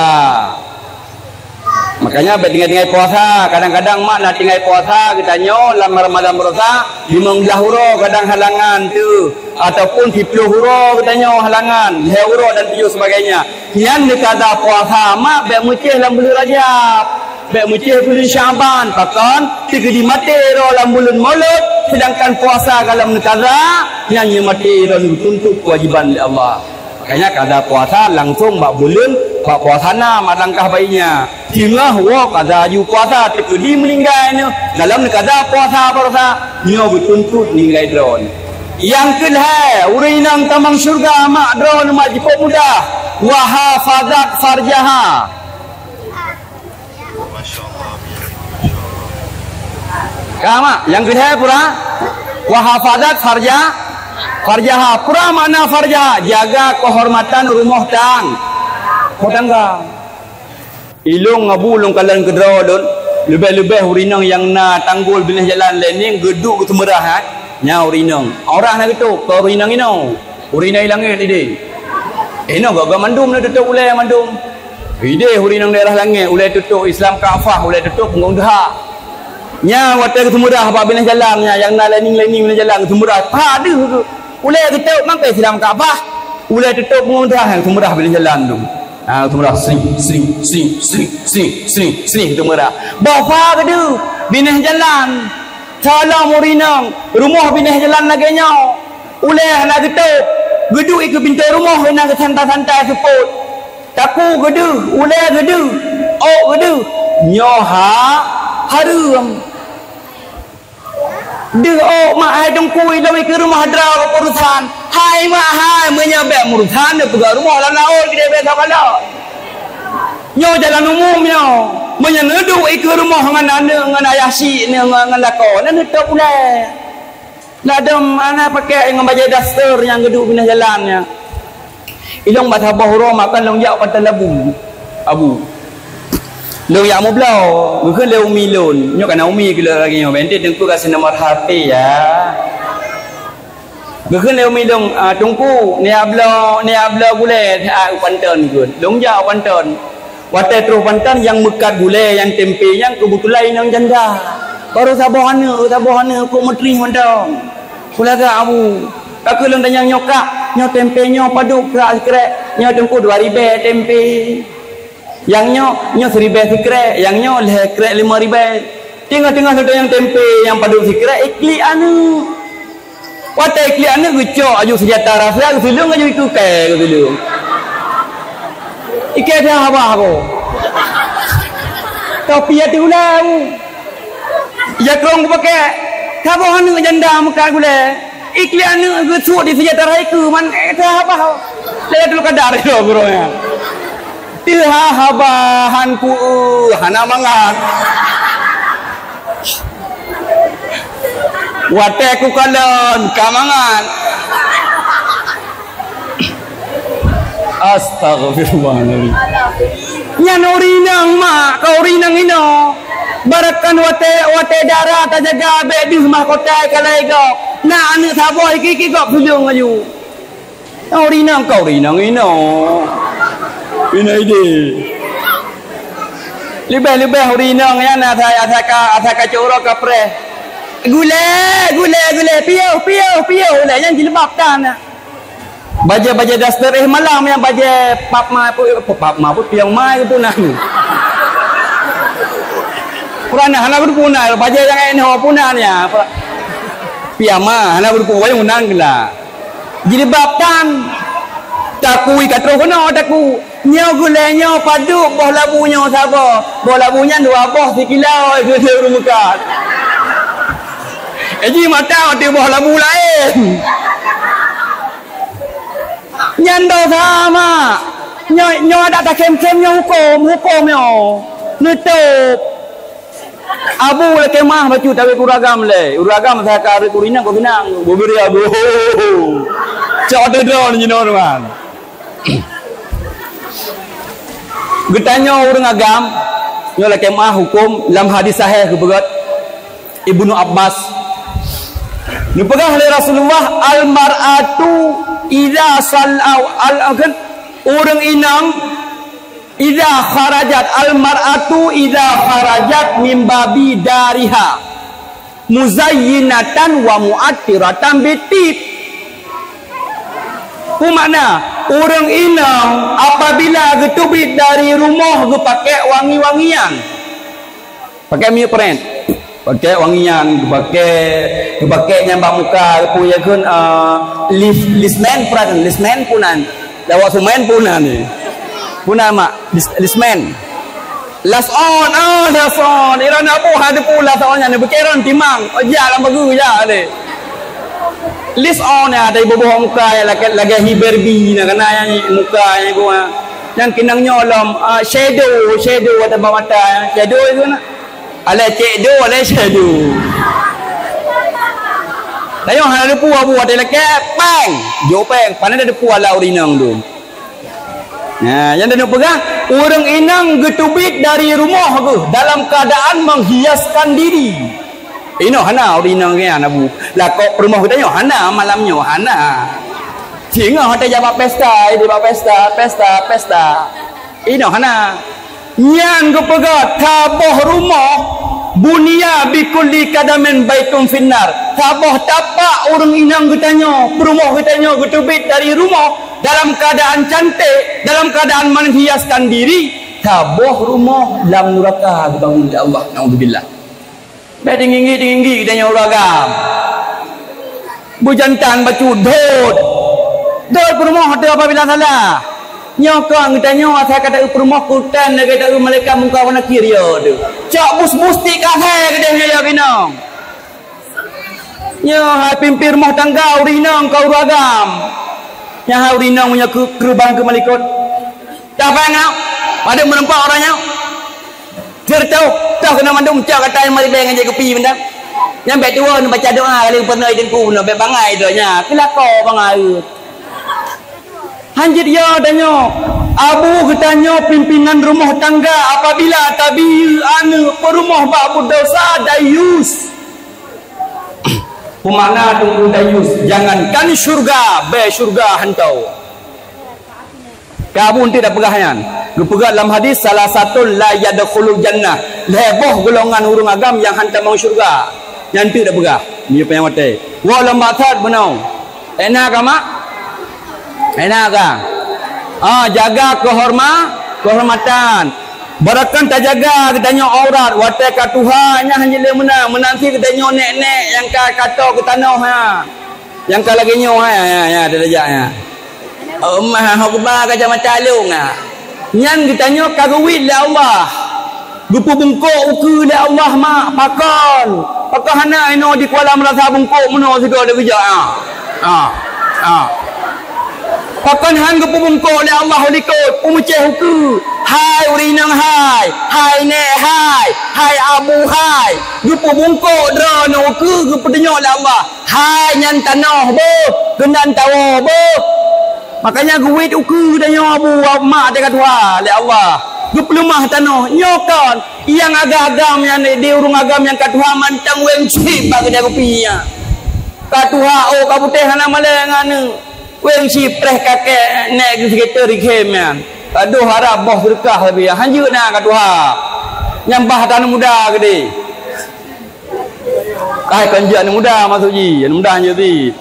Makanya bék tinggai-tinggai puasa. Kadang-kadang mak na tinggai puasa geutanyoe lam Ramadan baroesa, limong blaih uroe kadang halangan tu, ataupun siploh uroe geutanyoe halangan, lhée uroe dan tujoh sebagainya. Nyan neukada puasa mak bék meucéh lam buleuen Rajab, bék meucéh buleuen Syaban, pakon teukeudi maté droe lam buleuen Maulud, sedangkan puasa ka lom neukada, nyan nyoe maté droe neutuntot keuwajiban lé Allah. Makanya kada puasa langsung bak buleuen, bak puasa na mak langkah bayinya. Singoh woe kada aju puasa teukeudi meuninggai nyoe. Dalam kada puasa baroesa nyoe geutuntot meuninggai droe. Nyang keulhée, ureueng inong tamong syeuruga mak droe mak jipeuet mudah. Wa hafazat farjaha. Ka mak, nyang keudua pura? Wa hafazat farja, farjaha. Pura makna farjaha, jaga keuhormatan rumoh tang-, rumoh tangga. Ilong abu long kalan keudroe lôn, leubeh-leubeh ureueng inong nyang na tanggol binéh jalan lé ning geuduek geuteumeurah, ha? Nya ureueng inong. Orang na geutôp, keu ureueng inong inoe. Ureueng inong langét idéh. Inoe gak-gak mandum na tutôp ulée mandum. Idéh ureueng inong daerah langét, ulée tutôp Islam Kafah, ulée tutôp Punggong Deuhak. Nya watée geuteumeurah bak binéh jalan nya, nyang na lining-lining binéh jalan geuteumeurah. Pah deuh tu. Ulée geutôp mangkai Islam Kafah. Ulée tutôp Punggong Deuhak, geuteumeurah binéh jalan tu. Ha, geuteumeurah sring, sring, sring, geuteumeurah. Boh pha geudeuh binéh jalan. Salam ureueng inong, rumoh binéh jalan lagée nyoe. Ulée hana geutôp, geuduek ikeue pintoe rumoh hana geusantai-santai seupôt. Takue geudeuh, ulée geudeuh, ôk geudeuh. Nyoe ha-, hareuem. Deuh ôk mak hai teungku ilong ikeue rumoh droe keu urosan. Hai mak hai, meunyoe bék meurusan neupeugah rumoh lam laôt keudeh bék sabalot. Nyoe jalan umum nyoe. Meunyoe neuduek ikeue rumoh ngon aneuk, ngon ayah syiek, ngon, ngon lakoe, na neutôp ulée. Ladom hana pakai ngon bajée daster nyang geuduek binéh jalan nyan. Ilong bak saboh uroe makan lôn jak pantan labu. Abu. Lôn jak mubloe, geukheun lé umi lôn. Nyoe kana umi keu lôn lagée nyoe, bèntet teungku kasih nomor H P ya. Geukheun lé umi lôn, "Ah, teungku, ni abloe, ni abloe gulée, ah, u panton," geukheun. Lôn jak u panton. Watée troh panton nyang meukat gulée, nyang tempe nyang keubeutulan inong janda. Barô saboh aneuk, saboh aneuk kok meutrih mantong. Peulaga Abu, ka keu lôn tanyong nyoe kak, nyoe tempe nyoe padub krak sikrek, nyoe teungku dua ribèe tempe. Nyang nyoe, nyoe siribèe sikrek, nyang nyoe lhèe krek limong ribèe. Teungoh-teungoh lôn tanyong tempe nyang padub sikrek, iklik aneuk. Watèe iklik aneuk geucok aju seunjata rasa geuseuleueng aju ikeu kèe geuseuleueng. Ikèe dah abah ko. Topi ati ulau. Jakrong kupakèk, saboh aneuk janda meukat gulèe. Iklik aneuk geusuet di seujata rhai keu man, eh, teuhah haba. Lailatul Qadar, ya, gurèe nyan. Teuhah haba han ku, eh, hana mangat. Watèe kukalon, ka mangat. Astaghfirullahaladzim. Nyan ureueng inong mak, ka ureueng inong inoe. Barakan watèe, watèe dara tajaga bèk deuh mahkota ikalai gob. Na aneuk saboh iki-iki gob sulong aju. Ureueng inong ka ureueng inong inoe. Inoe idéh. Leubeh-leubeh ureueng inong nyan asai, asai ka, asai ka cok uroe ka preh. Gulèe, gulèe, gulèe, piôh, piôh, piôh, gulèe nyan jilbab tan. Bajèe-bajèe daster, eh, malam nyang bajèe pap ma pu-, pap ma pu-, piang ma itu pun na. Purana hana pun puna, bajèe nyang eh noh pun na nya. Piyama hana pun puna, wayang unang gela. Jilbab tan. Takui ka troh keunoe taku. Nyoe gulèe nyoe padub boh labu nyoe saboh. Boh labu nyan dua boh sikilo, eh, keu ureueng meukat. Eh, ji mata watèe boh labu laén. Nyan dosa, mak. Nyoe, nyoe adak takém-kém nyoe hukôm, hukôm nyoe. Neutôp. Abu lakèe meu'ah bacut tabi keu ureueng agam lé. Ureueng agam saka reuek ureueng inong keu keunong. Bubiri abu. Cok teudron jinoe teuma. Geutanyoe ureueng agam, nyoe lakèe meu'ah hukôm lam hadis sahih geupeugah. Ibnu Abbas. Neupeugah lé Rasulullah, "Al-mar'atu idza sal-, au-, al-, ureueng inong, idza kharajat, al-mar'atu idza kharajat min babi dariha, muzayyinatan wa mu'attiratan bitib." Peue makna? Ureueng inong apabila geuteubiet dari rumoh geupakèk wangi-wangian. Pakèk minyeuk peuret. Pakèk wangian, geupakèk, geupakèk nyang bak muka, geupui yakheun, eh, lis-, lismen peunan, lismen peunan. Lewat semen peunan ni. Peunan mak, lis-, lismen. Lason, ah, lason. Iran abu hana teupeu lason nyan, beukeuron timang. Oh, jak lam bagu, jak lé. Lison nyan, ada iboh-boh muka nyang lagèe, lagèe hi Barbie nyan, kana nyang muka nyang iboh. Nyang keunong nyoe lom, ah, shadow, shadow ateueh bak mata, shadow itu na. Alah cek do, alah cek do. Tanyoe hana teupeu abu watèe lakèe, péng. Jok péng, pane tateupeu alah ureueng inong tu. Nah, nyang taneuk peugah, ureueng inong geuteubiet dari rumoh geuh dalam keuadaan menghiaskan diri. Inoe hana ureueng inong nyan abu. Lakoe peurumoh geutanyoe hana malam nyoe, hana. Singoh watèe jak bak pesta, di bak pesta, pesta, pesta. Inoe hana. Nyan geupeugah saboh rumoh, "Bunia bikulli qadamin baitun finnar." Saboh tapak ureueng inong geutanyoe, peurumoh geutanyoe geuteubiet dari rumoh dalam keuadaan cantik, dalam keuadaan menghiaskan diri, saboh rumoh lam nuraka geubangun lé Allah. Naudzubillah. Bèk tinggi-tinggi geutanyoe ureueng agam. Beujantan bacut dot. Dot peurumoh teuh apabila salah. Nyoe kon geutanyoe asai ka taeu peurumoh kutan lagèe taeu malaikat Mungkar wa Nakir, ya teuh. Cok bus-bus tik ka asai keudeh nyoe ya ginong. Nyoe hai pimpin rumoh tangga ureueng inong ka ureueng agam. Nyan hai ureueng inong meunyoe keu-, keureubeuen keu malikot. Dah bangai, padub meureumpok uroe nyoe. Seureutôh, toh keunoe mandum cok gata nyang meuribèe ngon jeuet kupi benda. Nyang bèk tuwo neubaca doa kali geupeureunoe teungku bunoe, bèk bangai droe nyan. Keu lakoe bangai. Han jeuet ya tanyoe. Abu geutanyoe pimpinan rumoh tangga apabila tabiyeu aneuk peurumoh bak buet desya, dayus. Peumakna teungku dayus, jangankan syurga, bèk syurga hantom. Ka Abu eunteuk tapeugah nyan. Geupeugah lam hadis, "Salasatun la yadkhulul jannah." Lhèe boh golongan ureueng agam nyang han tamong syeuruga. Nyan eunteuk tapeugah. Meunyoe panyang watèe. Woe lom bak that bunoe. Ék na ka, mak? Ék na ka? Ah, jaga keuhorma-, keuhormatan. Beureukan tajaga geutanyoe aurat, watèe ka tuha nyan hana jeuet lé meunan, meunan cit geutanyoe nèk-nèk nyang ka, ka to keu tanoh nyan. Nyang ka lagèe nyoe, ha, ha, ha, tajak nyan. Oh, mah, hok ba kacamata lôn, ha. Nyan geutanyoe ka geuwit lé Allah. Geupeubungkôk ukeue lé Allah, mak. Pakon? Pakon hana inoe di Kuala Meurasa bungkôk meunoe sigoe lé geujak, ha. Ha. Ha. Pakon han geupeubungkôk lé Allah u likot, peumeucéh ukeue? Hai ureueng inong hai, hai nèk hai, hai abu hai, geupeubungkôk droeneuh ukeue geupeutunyok lé Allah. Hai nyan tanoh beuh, keunan tawoe beuh. Makanya geuwit ukeue tanyoe abu mak teuka tuha lé Allah. Geupeuleumah tanoh. Nyoe kon, nyang agam-agam nyan di ureueng agam nyang ka tuha mantong wéng cit bak keudè kupi nyan. Ka tuha, oh, ka putéh hana malèe ngon aneuk. Wéng cit preh kakek nèk geuseukiré di khem nyan. Adoh, harab boh seudeukah leubeh, hanjeuet na ka tuha. Nyang bah ata aneuk muda keudéh. Hai kon jeuet aneuk muda maksud jih, aneuk muda hanjeuet cit.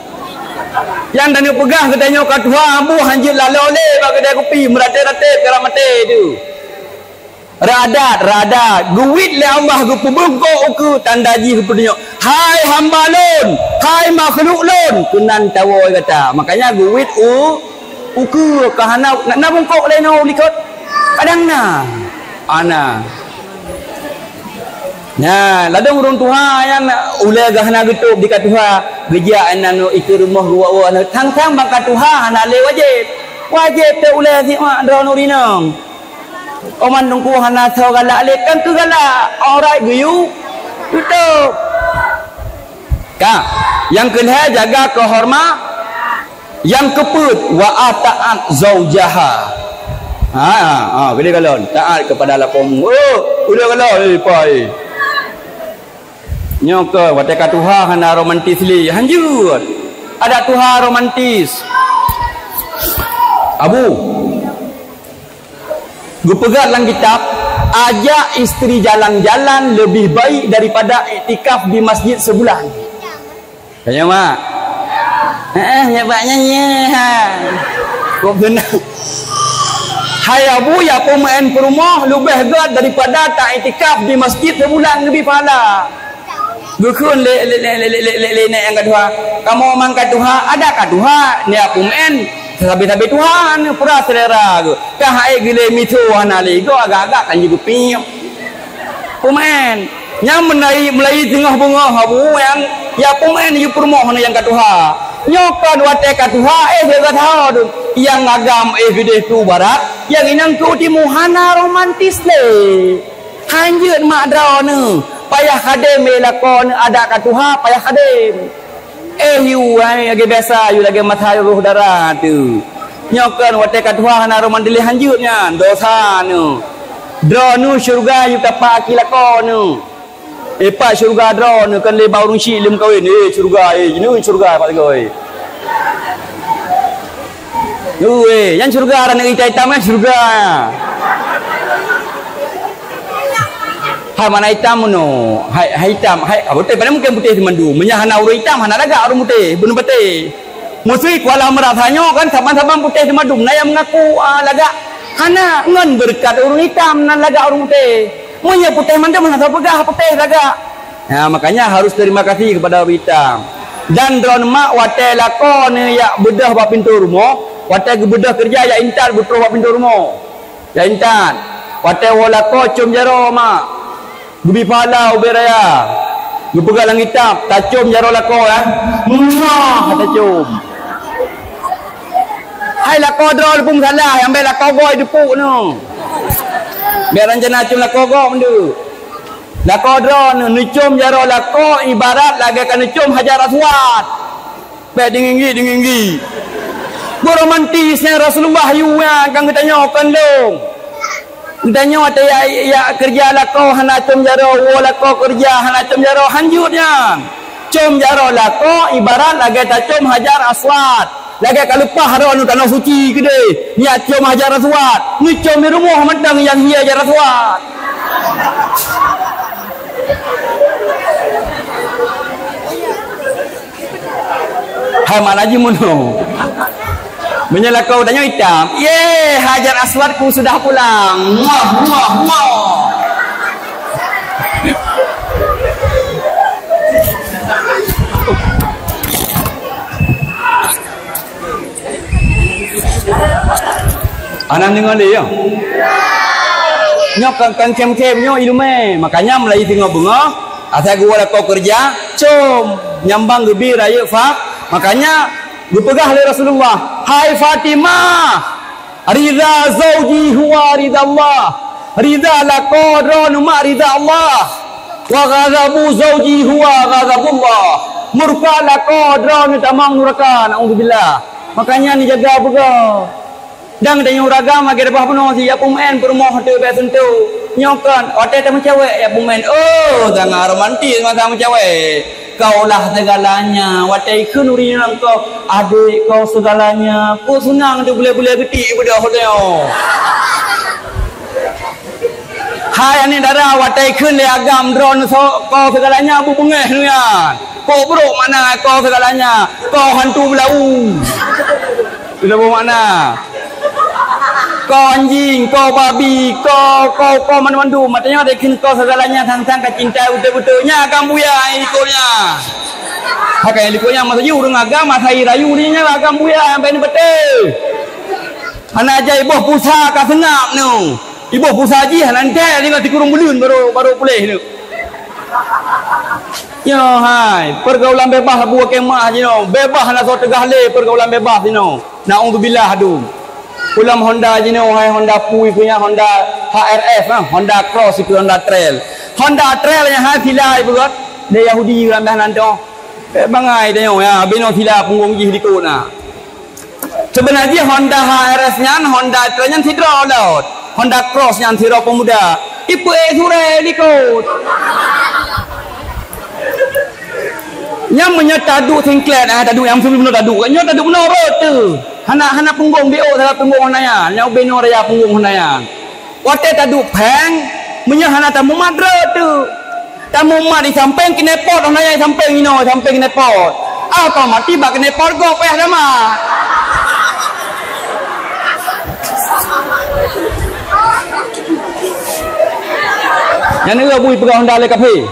Nyang tanyoe peugah geutanyoe ka tuha, abu hanjeuet laloe lé bak keudè kupi, meuratéb-ratéb keu ramaté tu. Radat, radat, geuwit lé Allah geupeubungkôk ukeue tanda jih geupeutunyok. Hai hamba lôn, hai makhluk lôn, keunan tawoe gata. Makanya geuwit u, ukeue ka hana, na, na bungkôk lé nyoe u likot. Kadang na. Ana. Nyan, ladôm ureueng tuha nyan ulèe geuh hana geutôb di ka tuha, geujak nan ikeue rumoh geuwoe-woe aneuk. Thang-thang bak ka tuha hana lé wajéb. Wajéb teuh ulèe simak droeneuh rinong. Oman teungku hana soe galak lé, kan keu galak, aurat geuyue tutôb. Ka, nyang keu lhèe jaga keuhorma-, nyang keupeuet wa ata'at zaujaha. Ha, ha, ha, keudéh kalon, taat kepada lakomu. Oh, keudéh kalon, eh, pai. Nyoe keuh watèe ka tuha hana romantis lé, hanjeuet. Adak tuha romantis. Abu, geupeugah lam kitab, ajak istri jalan-jalan lebih baik daripada iktikaf di masjid sebulan. Tanya mak. Eh, nyak bak nyanyi ha. Kok beuna? Hai abu, jak peumeu'en peurumoh leubeh gèt daripada ta-iktikaf di masjid sebulan leubeh pahala. Geukheun lé, lé, lé nèk nyang ka tuha. Kamoe mang ka tuha, adak ka tuha, nyak peumeu'en sabe-sabe tuha, peura selera geuh. Ka hai geulé mitho hana lé, goe agak-agak kan jigeupiep. Peumeu'en. Nyang meulai, meulai teungoh beungoh abu nyang, ya peumeu'en yue peurumoh nyang ka tuha. Nyoe kon watèe ka tuha, eh, geugat hao dum. Nyang agam, eh, geudeh tu barat, nyang inong tu timu hana romantis lé. Hanjeuet mak droeneuh, payah hadém, eh, lakoe neuh adak ka tuha, payah hadém. Eh, yue, hai, lagèe biasa, yue lagèe mata roh dara tu. Nyoe kon watèe ka tuha hana romantis lé hanjeuet nyan, dosa nyoe. Droeneuh syeuruga yue tapak aki lakoe nyoe. Eh, pat syeuruga droeneuh kon lé bak ureueng syik lé meukawen. Eh, syeuruga, eh, jinoe syeuruga pat lagoe. Ui, nyan syeuruga, aneuk itam-itam kan syeuruga. Hai mana itam meunoe? Hai, hai itam, hai, ah, putéh, padahai mungken putéh teumandum. Meunyo hana ureueng itam, hana lagak ureueng putéh, bunoe putéh. Meusui Kuala Meurasa nyoe kan saban-saban putéh teumandum, na nyang meungaku, ah, lagak. Hana, ngon beureukat ureueng itam nan lagak ureueng putéh. Meunyo putéh mandum, hana sapeugah putéh lagak. Ha, makanya harus terima kasih kepada ureueng itam. Dan droeneuh mak watèe lakoe neujak beudôh bak pintoe rumoh, watèe geubeudôh keureuja jak intat beutroh bak pintoe rumoh. Jak intat. Watèe woe lakoe com jaroe mak. Geubi pahala ubé raya. Geupeugah lam kitab, tacom jaroe lakoe, eh. Muah tacom. Hai lakoe droe leupung salah, nyang bèk lakoe goe dipuk nyoe. Bèk rencana com lakoe goe mandum. Lakoe droeneuh neucom jaroe lakoe ibarat lagèe ka neucom Hajar Aswad. Bèk deunginggi, deunginggi. Beuromantis nyan Rasulullah yue nyan, kan geutanyoe kon lôn. Geutanyoe watèe ya, ya keureuja lakoe hana com jaroe, woe lakoe keureuja hana com jaroe, hanjeuet nyan. Com jaroe lakoe ibarat lagèe tacom Hajar Aswad. Lagèe ka leupah droeneuh tanoh suci keudéh, nyak com Hajar Aswad, neucom di rumoh mantong nyang hié Hajar Aswad. Hai makna jih meunoe. Meunyoe lakoe tanyoe itam, "Ye, Hajar Aswadku sudah pulang." Muah, muah, muah. Hana deungoe lé, ya? Nyoe kan, kan khém-khém nyoe ileumèe. Makanya meulayeue singoh beungoh, asai geuwoe lakoe keureuja, com, nyambang geubi rayeuk fa-, makanya geupeugah lé Rasulullah, "Hai Fatimah, ridha zauji huwa ridha Allah." Ridha lakoe droeneuh mak ridha Allah. "Wa ghadabu zauji huwa ghadabullah." Murka lakoe droeneuh tamong nuraka, naudzubillah. Makanya neujaga beugöt. Dan tanyoe ureueng agam lagèe reubah bunoe si ya peumaén peurumoh teuh bèk seuntuh. Nyoe kan, watèe tameucawèk ya peumaén. Oh, sangat romantis masa meucawèk. Kau lah segalanya. Watèe ikheun ureueng nyan kau, adek kau segalanya. Kok seunang teuh bulèe-bulèe geutik beudôh nyoe. Hai aneuk dara, watèe ikheun lé agam droeneuh, kau segalanya, beubeungèh nyan. Kok brôk makna kau segalanya? Kau hantu beulau. Sudah boh makna. Kau anjing, kau babi, kau, kau, kau mandum-mandum. Maté nyoe dikheun kau segalanya, sang-sang ka cinta beutôi-beutôi. Nyan agam buya nyang likot nyan. Hai ka nyang likot nyan masa jih ureueng agam, masa rayu nyan agam buya nyang paling beutôi. Hana jai boh pulsa ka seungap nyoe. Iboh pulsa jih hana entek, tinggai sikureueng buleuen baru, baru puléh nyoe. Nyoe hai, pergaulan bebas bu kemah jinoe. Bebas hana soe teugah lé pergaulan bebas jinoe. Naudzubillah dum. Ulôn Honda jinoe hai, Honda pui punya, Honda H R F, ha, Honda Cross itu, Honda Trail. Honda Trail nyang hai sila ipeugöt lé Yahudi ureueng dah nan toh. Eh, bangai tanyoe ya, binoe sila punggong jih likot na. Seubeuna jih Honda H R S nyan, Honda Trail nyan sidroe lôn. Honda Cross nyan sidroe peumuda. Ipeue surée likot. Nyan meunyoe taduek singklét, ah, taduek nyang seubeuna taduek. Nyoe taduek bunoe rot teuh. Hana, hana punggong B O, salah punggong Honda nyan. Nyoe binoe raya punggong Honda nyan. Watée taduek pheng, meunyoe hana tamumat rot teuh. Tamumat di sampéng knalpot, Honda nyan di sampéng inoe, di sampéng knalpot. Ah, otomatis bak knalpot gob payah tamat. Nyan nyoe bui peugah Honda lé kaphé.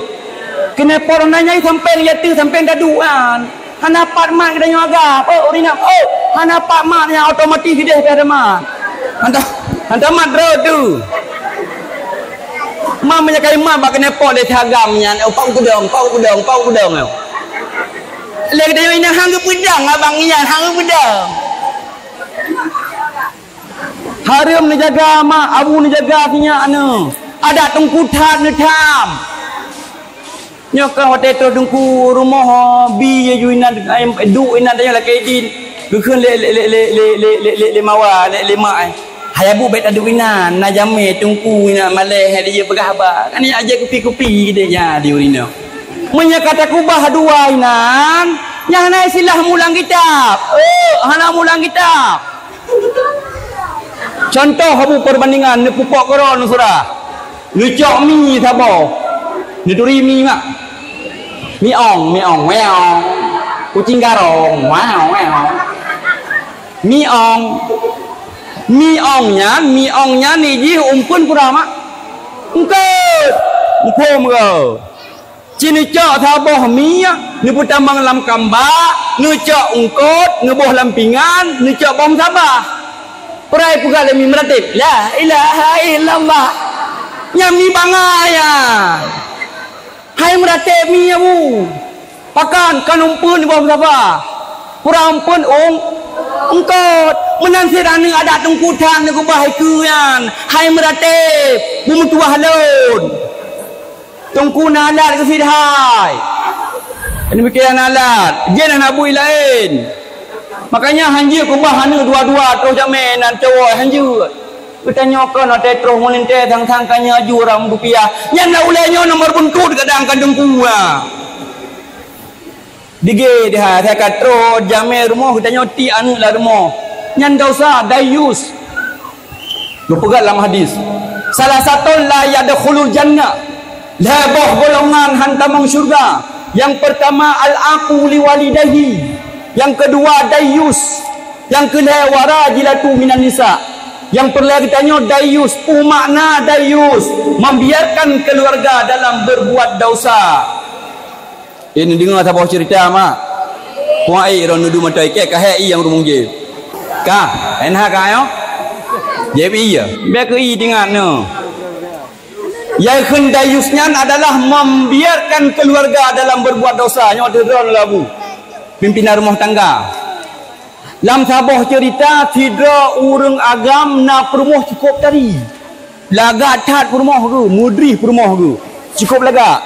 Knalpot Honda nyan di sampéng, ya teuh sampéng taduek nyan. Hana pat mat geutanyoe agam. Oh, ureueng inong. Oh, hana pat mat nyan otomatis sideh payah tamat. Hana, hana mat droe teuh. Mam meunyoe ka imat bak knalpot lé si agam nyan, oh, pau keudong, pau keudong, pau keudong, oh. Lé geutanyoe inong han geupeudong abang nyan, han geupeudong. Hareuem neujaga mak, abu neujaga sinyak aneuk. Adat teungku that neutham. Nyoe kan watée troh teungku rumoh, bi yue inan, duek inan tanyoe lakée idin. Geukheun lé, lé, lé mawa, lé, lé mak, eh. Hai abu bék taduek inan, na jamé teungku inan malée, hai dijak peugah haba. Kan nyan aja kupi-kupi deh nya di ureueng inong. Meunyoe ka takubah dua inan, nyan hana istilah mulang kitab. Eh, hana mulang kitab. Contoh abu perbandingan, neupupok keudroe neuseurah. Neucok mi saboh. Neuturi mi mak. Mi ong, mi ong, weong. Kucing garong, weong, weong. Mi ong. Mi ong nyan, mi ong nyan ijih umpeuen peue mak. Eungkôt. Umpeuen meurah. Ci neucok saboh mi, neupeutamong lam kamba, neucok eungkôt, neuboh lam pingan, neucok boh meusabah. Peue ipeugah lé mi meuratéb, "La ilaha illallah." Nyan mi bangai nyan. Hai meuratéb mi nyan bu. Pakon, kon umpeuen boh meusabah. Peue umpeuen ong, eungkôt. Meunan cit aneuk adat teungku that neukeubah ikeue nyan. Hai meuratéb, beumeutuwah lôn. Teungku na alat keu sidhai. Demikian alat. Jén hana bui laén. Makanya hanjeuet keubah aneuk dua-dua troh jamé nan cowok hanjeuet. Geutanyoe kon watée troh meulintée sang-sang ka nyoe aju ram rupiah. Nyan dak ulée nyoe nomor buntut kadang ka teungku, ha. Digé deh, asai ka troh jamé rumoh geutanyoe tiek aneuk lam rumoh. Nyan dosa, dayus. Geupeugah lam hadis, "Salasatun la yadkhulul jannah." Lhée boh golongan han tamong syeuruga. Nyang peurtama, al-aqu li walidayhi. Nyang keudua, dayus. Nyang keulhèe, wa rajilatu minan nisa. Nyang peureulèe geutanyoe dayus, peue makna dayus? Membiarkan keluarga dalam berbuat dosa. Ini deungoe saboh cerita, mak. Puai ron nudu mata ikat, ka hai i nyang rumong je. Ka, enha ka ayo. Jep iya. Bèk keu i tingat nyoe. Nyang kheun dayus nyan adalah membiarkan keluarga dalam berbuat dosa. Nyoe teuh droe labu. Pimpinan rumah tangga. Lam saboh cerita, sidroe ureueng agam na peurumoh cukôp tari. Lagak that peurumoh geuh, meudrih peurumoh geuh. Cukôp lagak.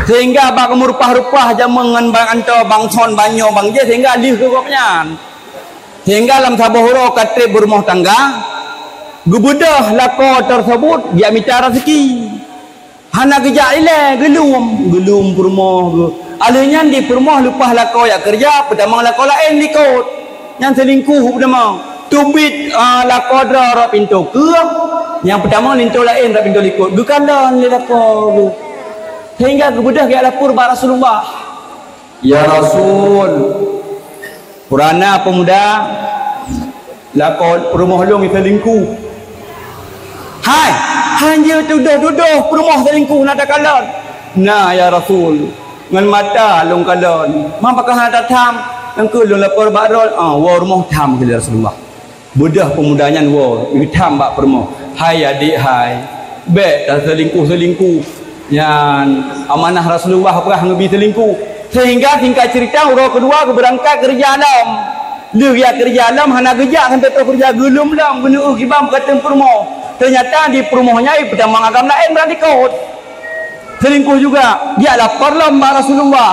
Sehingga bak meurupah-rupah jameun ngon bang anto, bang son, bang nyoe, bang jih, sehingga lheueh keu gobnyan. Sehingga lam saboh uroe ka trép beurumoh tangga, geubeudôh lakoe teurseubut jak mita raseuki. Hana geujak ilèe, geulum, geulum peurumoh geuh. Alheuh nyan di peurumoh leupah lakoe jak keureuja, peutamong lakoe laén likot. Nyan seulingkuh peutamong. Teubiet, a, lakoe droe rot pintoe keuh, nyang peutamong linto laén rot pintoe likot. Geukalon lé lakoe geuh. Sehingga geubeudôh geujak lapor bak Rasulullah. "Ya Rasul, ureueng na peumuda lakoe peurumoh lôn jiseulingkuh." "Hai, hana tudoh-tudoh peurumoh seulingkuh na takalon?" "Na, ya Rasul, ngon mata lôn kalon. Ma pakon hana tatham?" "Nyan keuh lôn lapor bak droe." Ah, woe rumoh tham keu Rasulullah. Beudôh peumuda nyan woe, geutham bak peurumoh, "Hai adék hai, bèk taseulingkuh-seulingkuh. Nyan amanah Rasulullah peugah neubi seulingkuh." Sehingga singkat cerita, uroe keudua geubeurangkat keureuja lom. Lheueh jak keureuja lom, hana geujak sampoe troh keureuja, geulum lom, geuneu'euh kiban bak ateueh peurumoh. Teunyata di peurumoh nyan peutamong agam laén brat likot. Seulingkuh juga, jak lapor lom bak Rasulullah.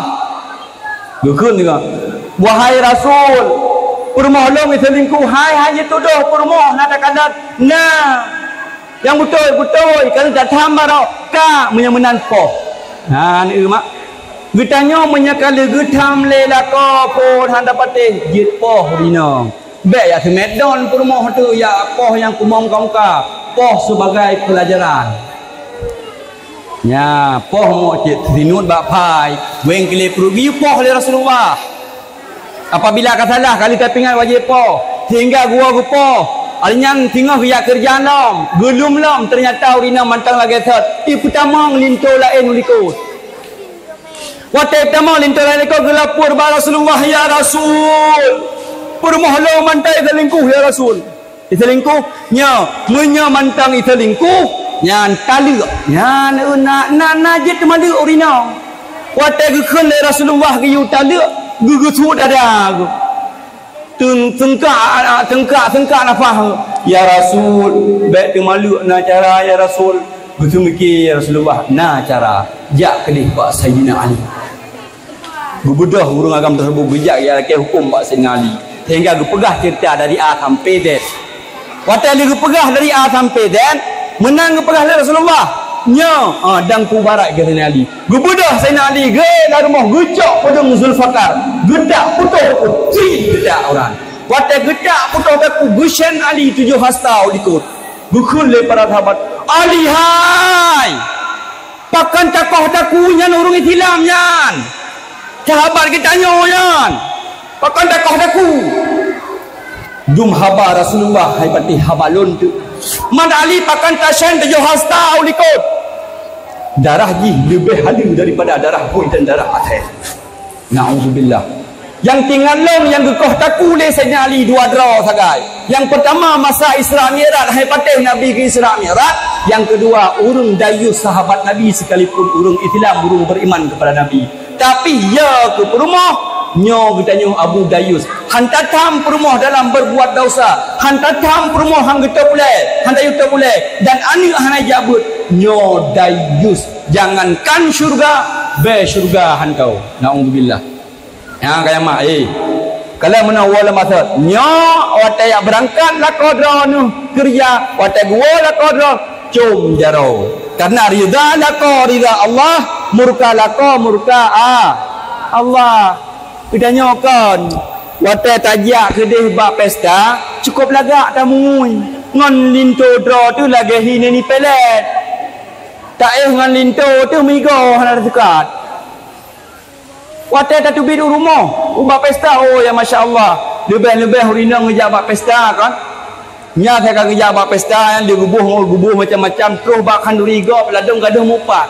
Geukheun juga, "Wahai Rasul, peurumoh lôn jiseulingkuh." "Hai, hana tudoh peurumoh na takalon?" "Na." "Nyang beutôi-beutôi, ka lheueh tatham baroe." "Ka, meunyoe meunan poh." Nah, neu mak. Geutanyoe meunyoe ka lheueh geutham lé lakoe phon hana patéh, jeuet poh rinong. Bèk jak seumet don peurumoh teuh, jak poh nyang kumong muka-muka, poh sibagai peulajaran. Nya, poh mok cit sinut bak phai, weng keu lé prugi poh lé Rasulullah. Apabila ka salah, ka lheueh tapeuingat wajéb poh, sehingga geuwoe geupoh. Alheuh nyan singoh geujak keureuja lom, geulum lom, teunyata ureueng inong mantong lagèe sot, ipeutamong linto laén u likot. Watèe tamong linto laén likot geulapor bak Rasulullah, "Ya Rasul, peurumoh lôn mantong jiseulingkuh, ya Rasul." "Jiseulingkuh?" "Nyo, meunyoe mantong jiseulingkuh, nyan taleuek." Nyan na, na, na jeuet teumaleuek ureueng inong. Watèe geukheun lé Rasulullah geuyue taleuek, geugeusut dada geuh. Teung-, seungkak, seungkak, seungkak nafah. "Ya Rasul, bèk teumaleuek, na cara, ya Rasul." Geuseumiké, "Ya Rasulullah, na cara. Jak keudeh bak Saidina Ali." Geubeudôh ureueng agam teuseubut geujak, geujak lakèe hukôm bak Saidina Ali. Sehingga geupeugah ceurita dari A sampai Z. Watèe lheueh geupeugah dari A sampai Z, meunan geupeugah lé Rasulullah, "Nyoe, ah, dangku barat," kheun Saidina Ali. Geubeudôh Saidina Ali, geuh lam rumoh geucok peudeueng Zulfikar, geutak putôh takue, geutak urat. Watèe geutak putôh takue, geusen Ali tujoh hasta u likot. Geukheun lé para sahabat, "Ali hai! Pakon takoh takue nyan ureueng Islam nyan? Sahabat geutanyoe nyan, pakon takoh takue?" "Dum haba Rasulullah hai patéh haba lôn teuk. Man Ali pakon tasen tujoh hasta u likot? Darah jih leubeh haleue daripada darah bui dan darah asèe." Naudzubillah. Nyang tinggai lom nyang geukoh takue lé Saidina Ali dua droe sagai. Nyang peurtama masa Isra Mi'raj, hai patéh Nabi geu-Isra Mi'raj. Nyang keudua, ureueng dayus sahabat Nabi, sekalipun ureueng Islam, ureueng beriman kepada Nabi. Tapi ya keu peurumoh, nyoe geutanyoe Abu Dayus. Han tatham peurumoh dalam berbuat dosa. Han tatham peurumoh han geutôb ulèe, han tayue tôb ulèe. Dan aneuk hana jabeuet. Nyoe dayus. Jangankan syurga, bèe syurga han tao. Naudzubillah. Nyang kaya mak, eh. Kalau meunan woe lam maksud. Nyoe watèe jak beurangkat lakoe droeneuh keureuja, watèe geuwoe lakoe droe, com jaroe. Karena ridha lakoe, ridha Allah, murka lakoe, murka, ah, Allah. Geutanyoe kon, watèe tajak keudeh bak pesta, cukôp lagak tamongui. Ngon linto droe teuh lagèe hi nini pelet. Taéh ngon linto teuh migoe hana teukat. Watée tateubiet u rumoh, ubak pesta, oh ya masya Allah, leubeh-leubeh ureueng inong geujak bak pesta kan. Nyan ka geujak bak pesta nyang digeubôh ngon geubôh macam-macam, troh bak khanduri gob ladôm gadôh mupat.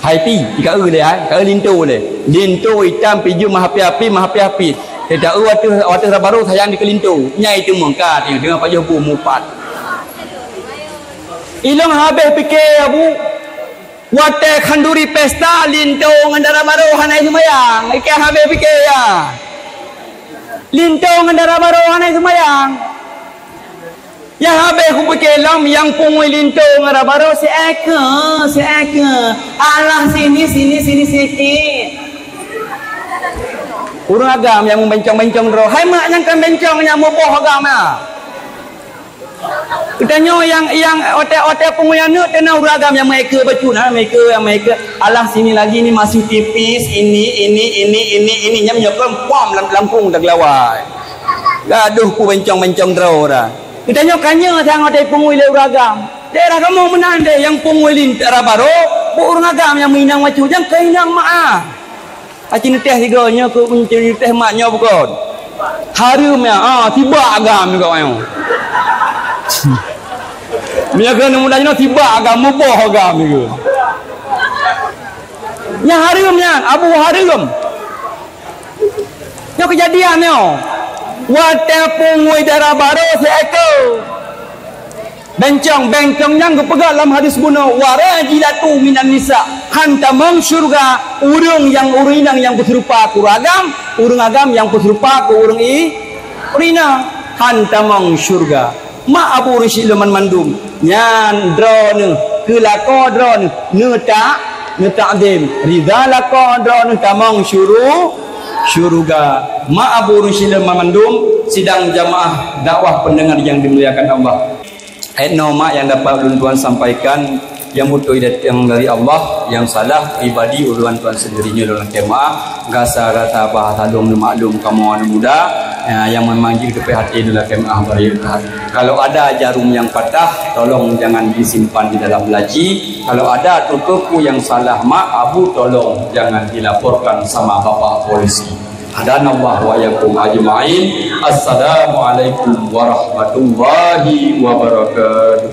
Hai pi, ka eu lé hai, ka eu linto lé. Linto itam pijeuem meuhapi-hapi, meuhapi-hapi. Teuta eu wateuh, wateuh raba roh sayang dikeue linto. Nyai teuma ka teungoh pajoh bu mupat. Ilong habéh pike ya bu. Watée khanduri pesta linto ngon dara barô hana seumayang, ikée habéh pike ya. Linto ngon dara barô hana seumayang. Ya habéh kupike lom nyang pungui linto ngon dara barô si ék, si ék. Alah sini, sini, sini sikit. Ureueng agam nyang meubencong-bencong droe. Hai mak nyang kan bencong nyang muboh agam na. Geutanyoe nyang, nyang otak-otak penguyang neuk teunang ureueng agam nyang meukeue bacut, ha, meukeue, nyang meukeue. Alah sini lagi ni masih tipis, ini, ini, ini, ini, ini, nyam nyoe kon pom lam, lampung dak lawai. Gadoh ku bencong-bencong droe dah. Geutanyoe kanye sang otak pengui lé ureueng agam. Daerah kamoe meunan deh nyang pengui lintara baro, bu ureueng agam nyang meuinang bacut, nyang keu inang maah. Aci neutéh sigoe nyoe keu neutéh mak nyoe bukon. Hareuem nyan, ah, tibak agam nyoe keu nyoe. Meunyoe keu muda nyoe tibak agam, muboh agam nyoe. Nyan hareuem nyan, abu hareuem. Nyoe keujadian nyoe. Watée pungui dara baro sieko. Bencong, bencong nyang geupeugah lam hadis bunoe, "Warajilatu minan nisa," han tamong syurga ureueng nyang ureueng inong nyang beuseurupa keu ureueng agam, ureueng agam nyang beuseurupa keu ureueng i-, ureueng inong, han tamong syurga. Mak abu ureueng sileumman mandum, nyan droeneuh, keu lakoe droeneuh, neutak-, neutakzim, ridha lakoe droeneuh tamong syuru-, syurga. Mak abu ureueng sileumman mandum, sidang jamaah dakwah pendengar yang dimuliakan Allah. Ayat nyoe mak nyang dapat ulôn tuan sampaikan, nyang beutôi datang dari Allah, nyang salah pribadi ulôn tuan sendiri nyoe lôn lakée maaf, gasa-gasa bahasa lôn neumaklum kamoe aneuk muda, ya, nyang memang jeuet keu pih até lôn lakée maaf bari that. Kalau ada jarum yang patah, tolong jangan disimpan di dalam laci. Kalau ada tutup ku yang salah mak abu, tolong jangan dilaporkan sama bapak polisi. Hadanallahu wa iyyakum ajma'in. Assalamualaikum warahmatullahi wabarakatuh.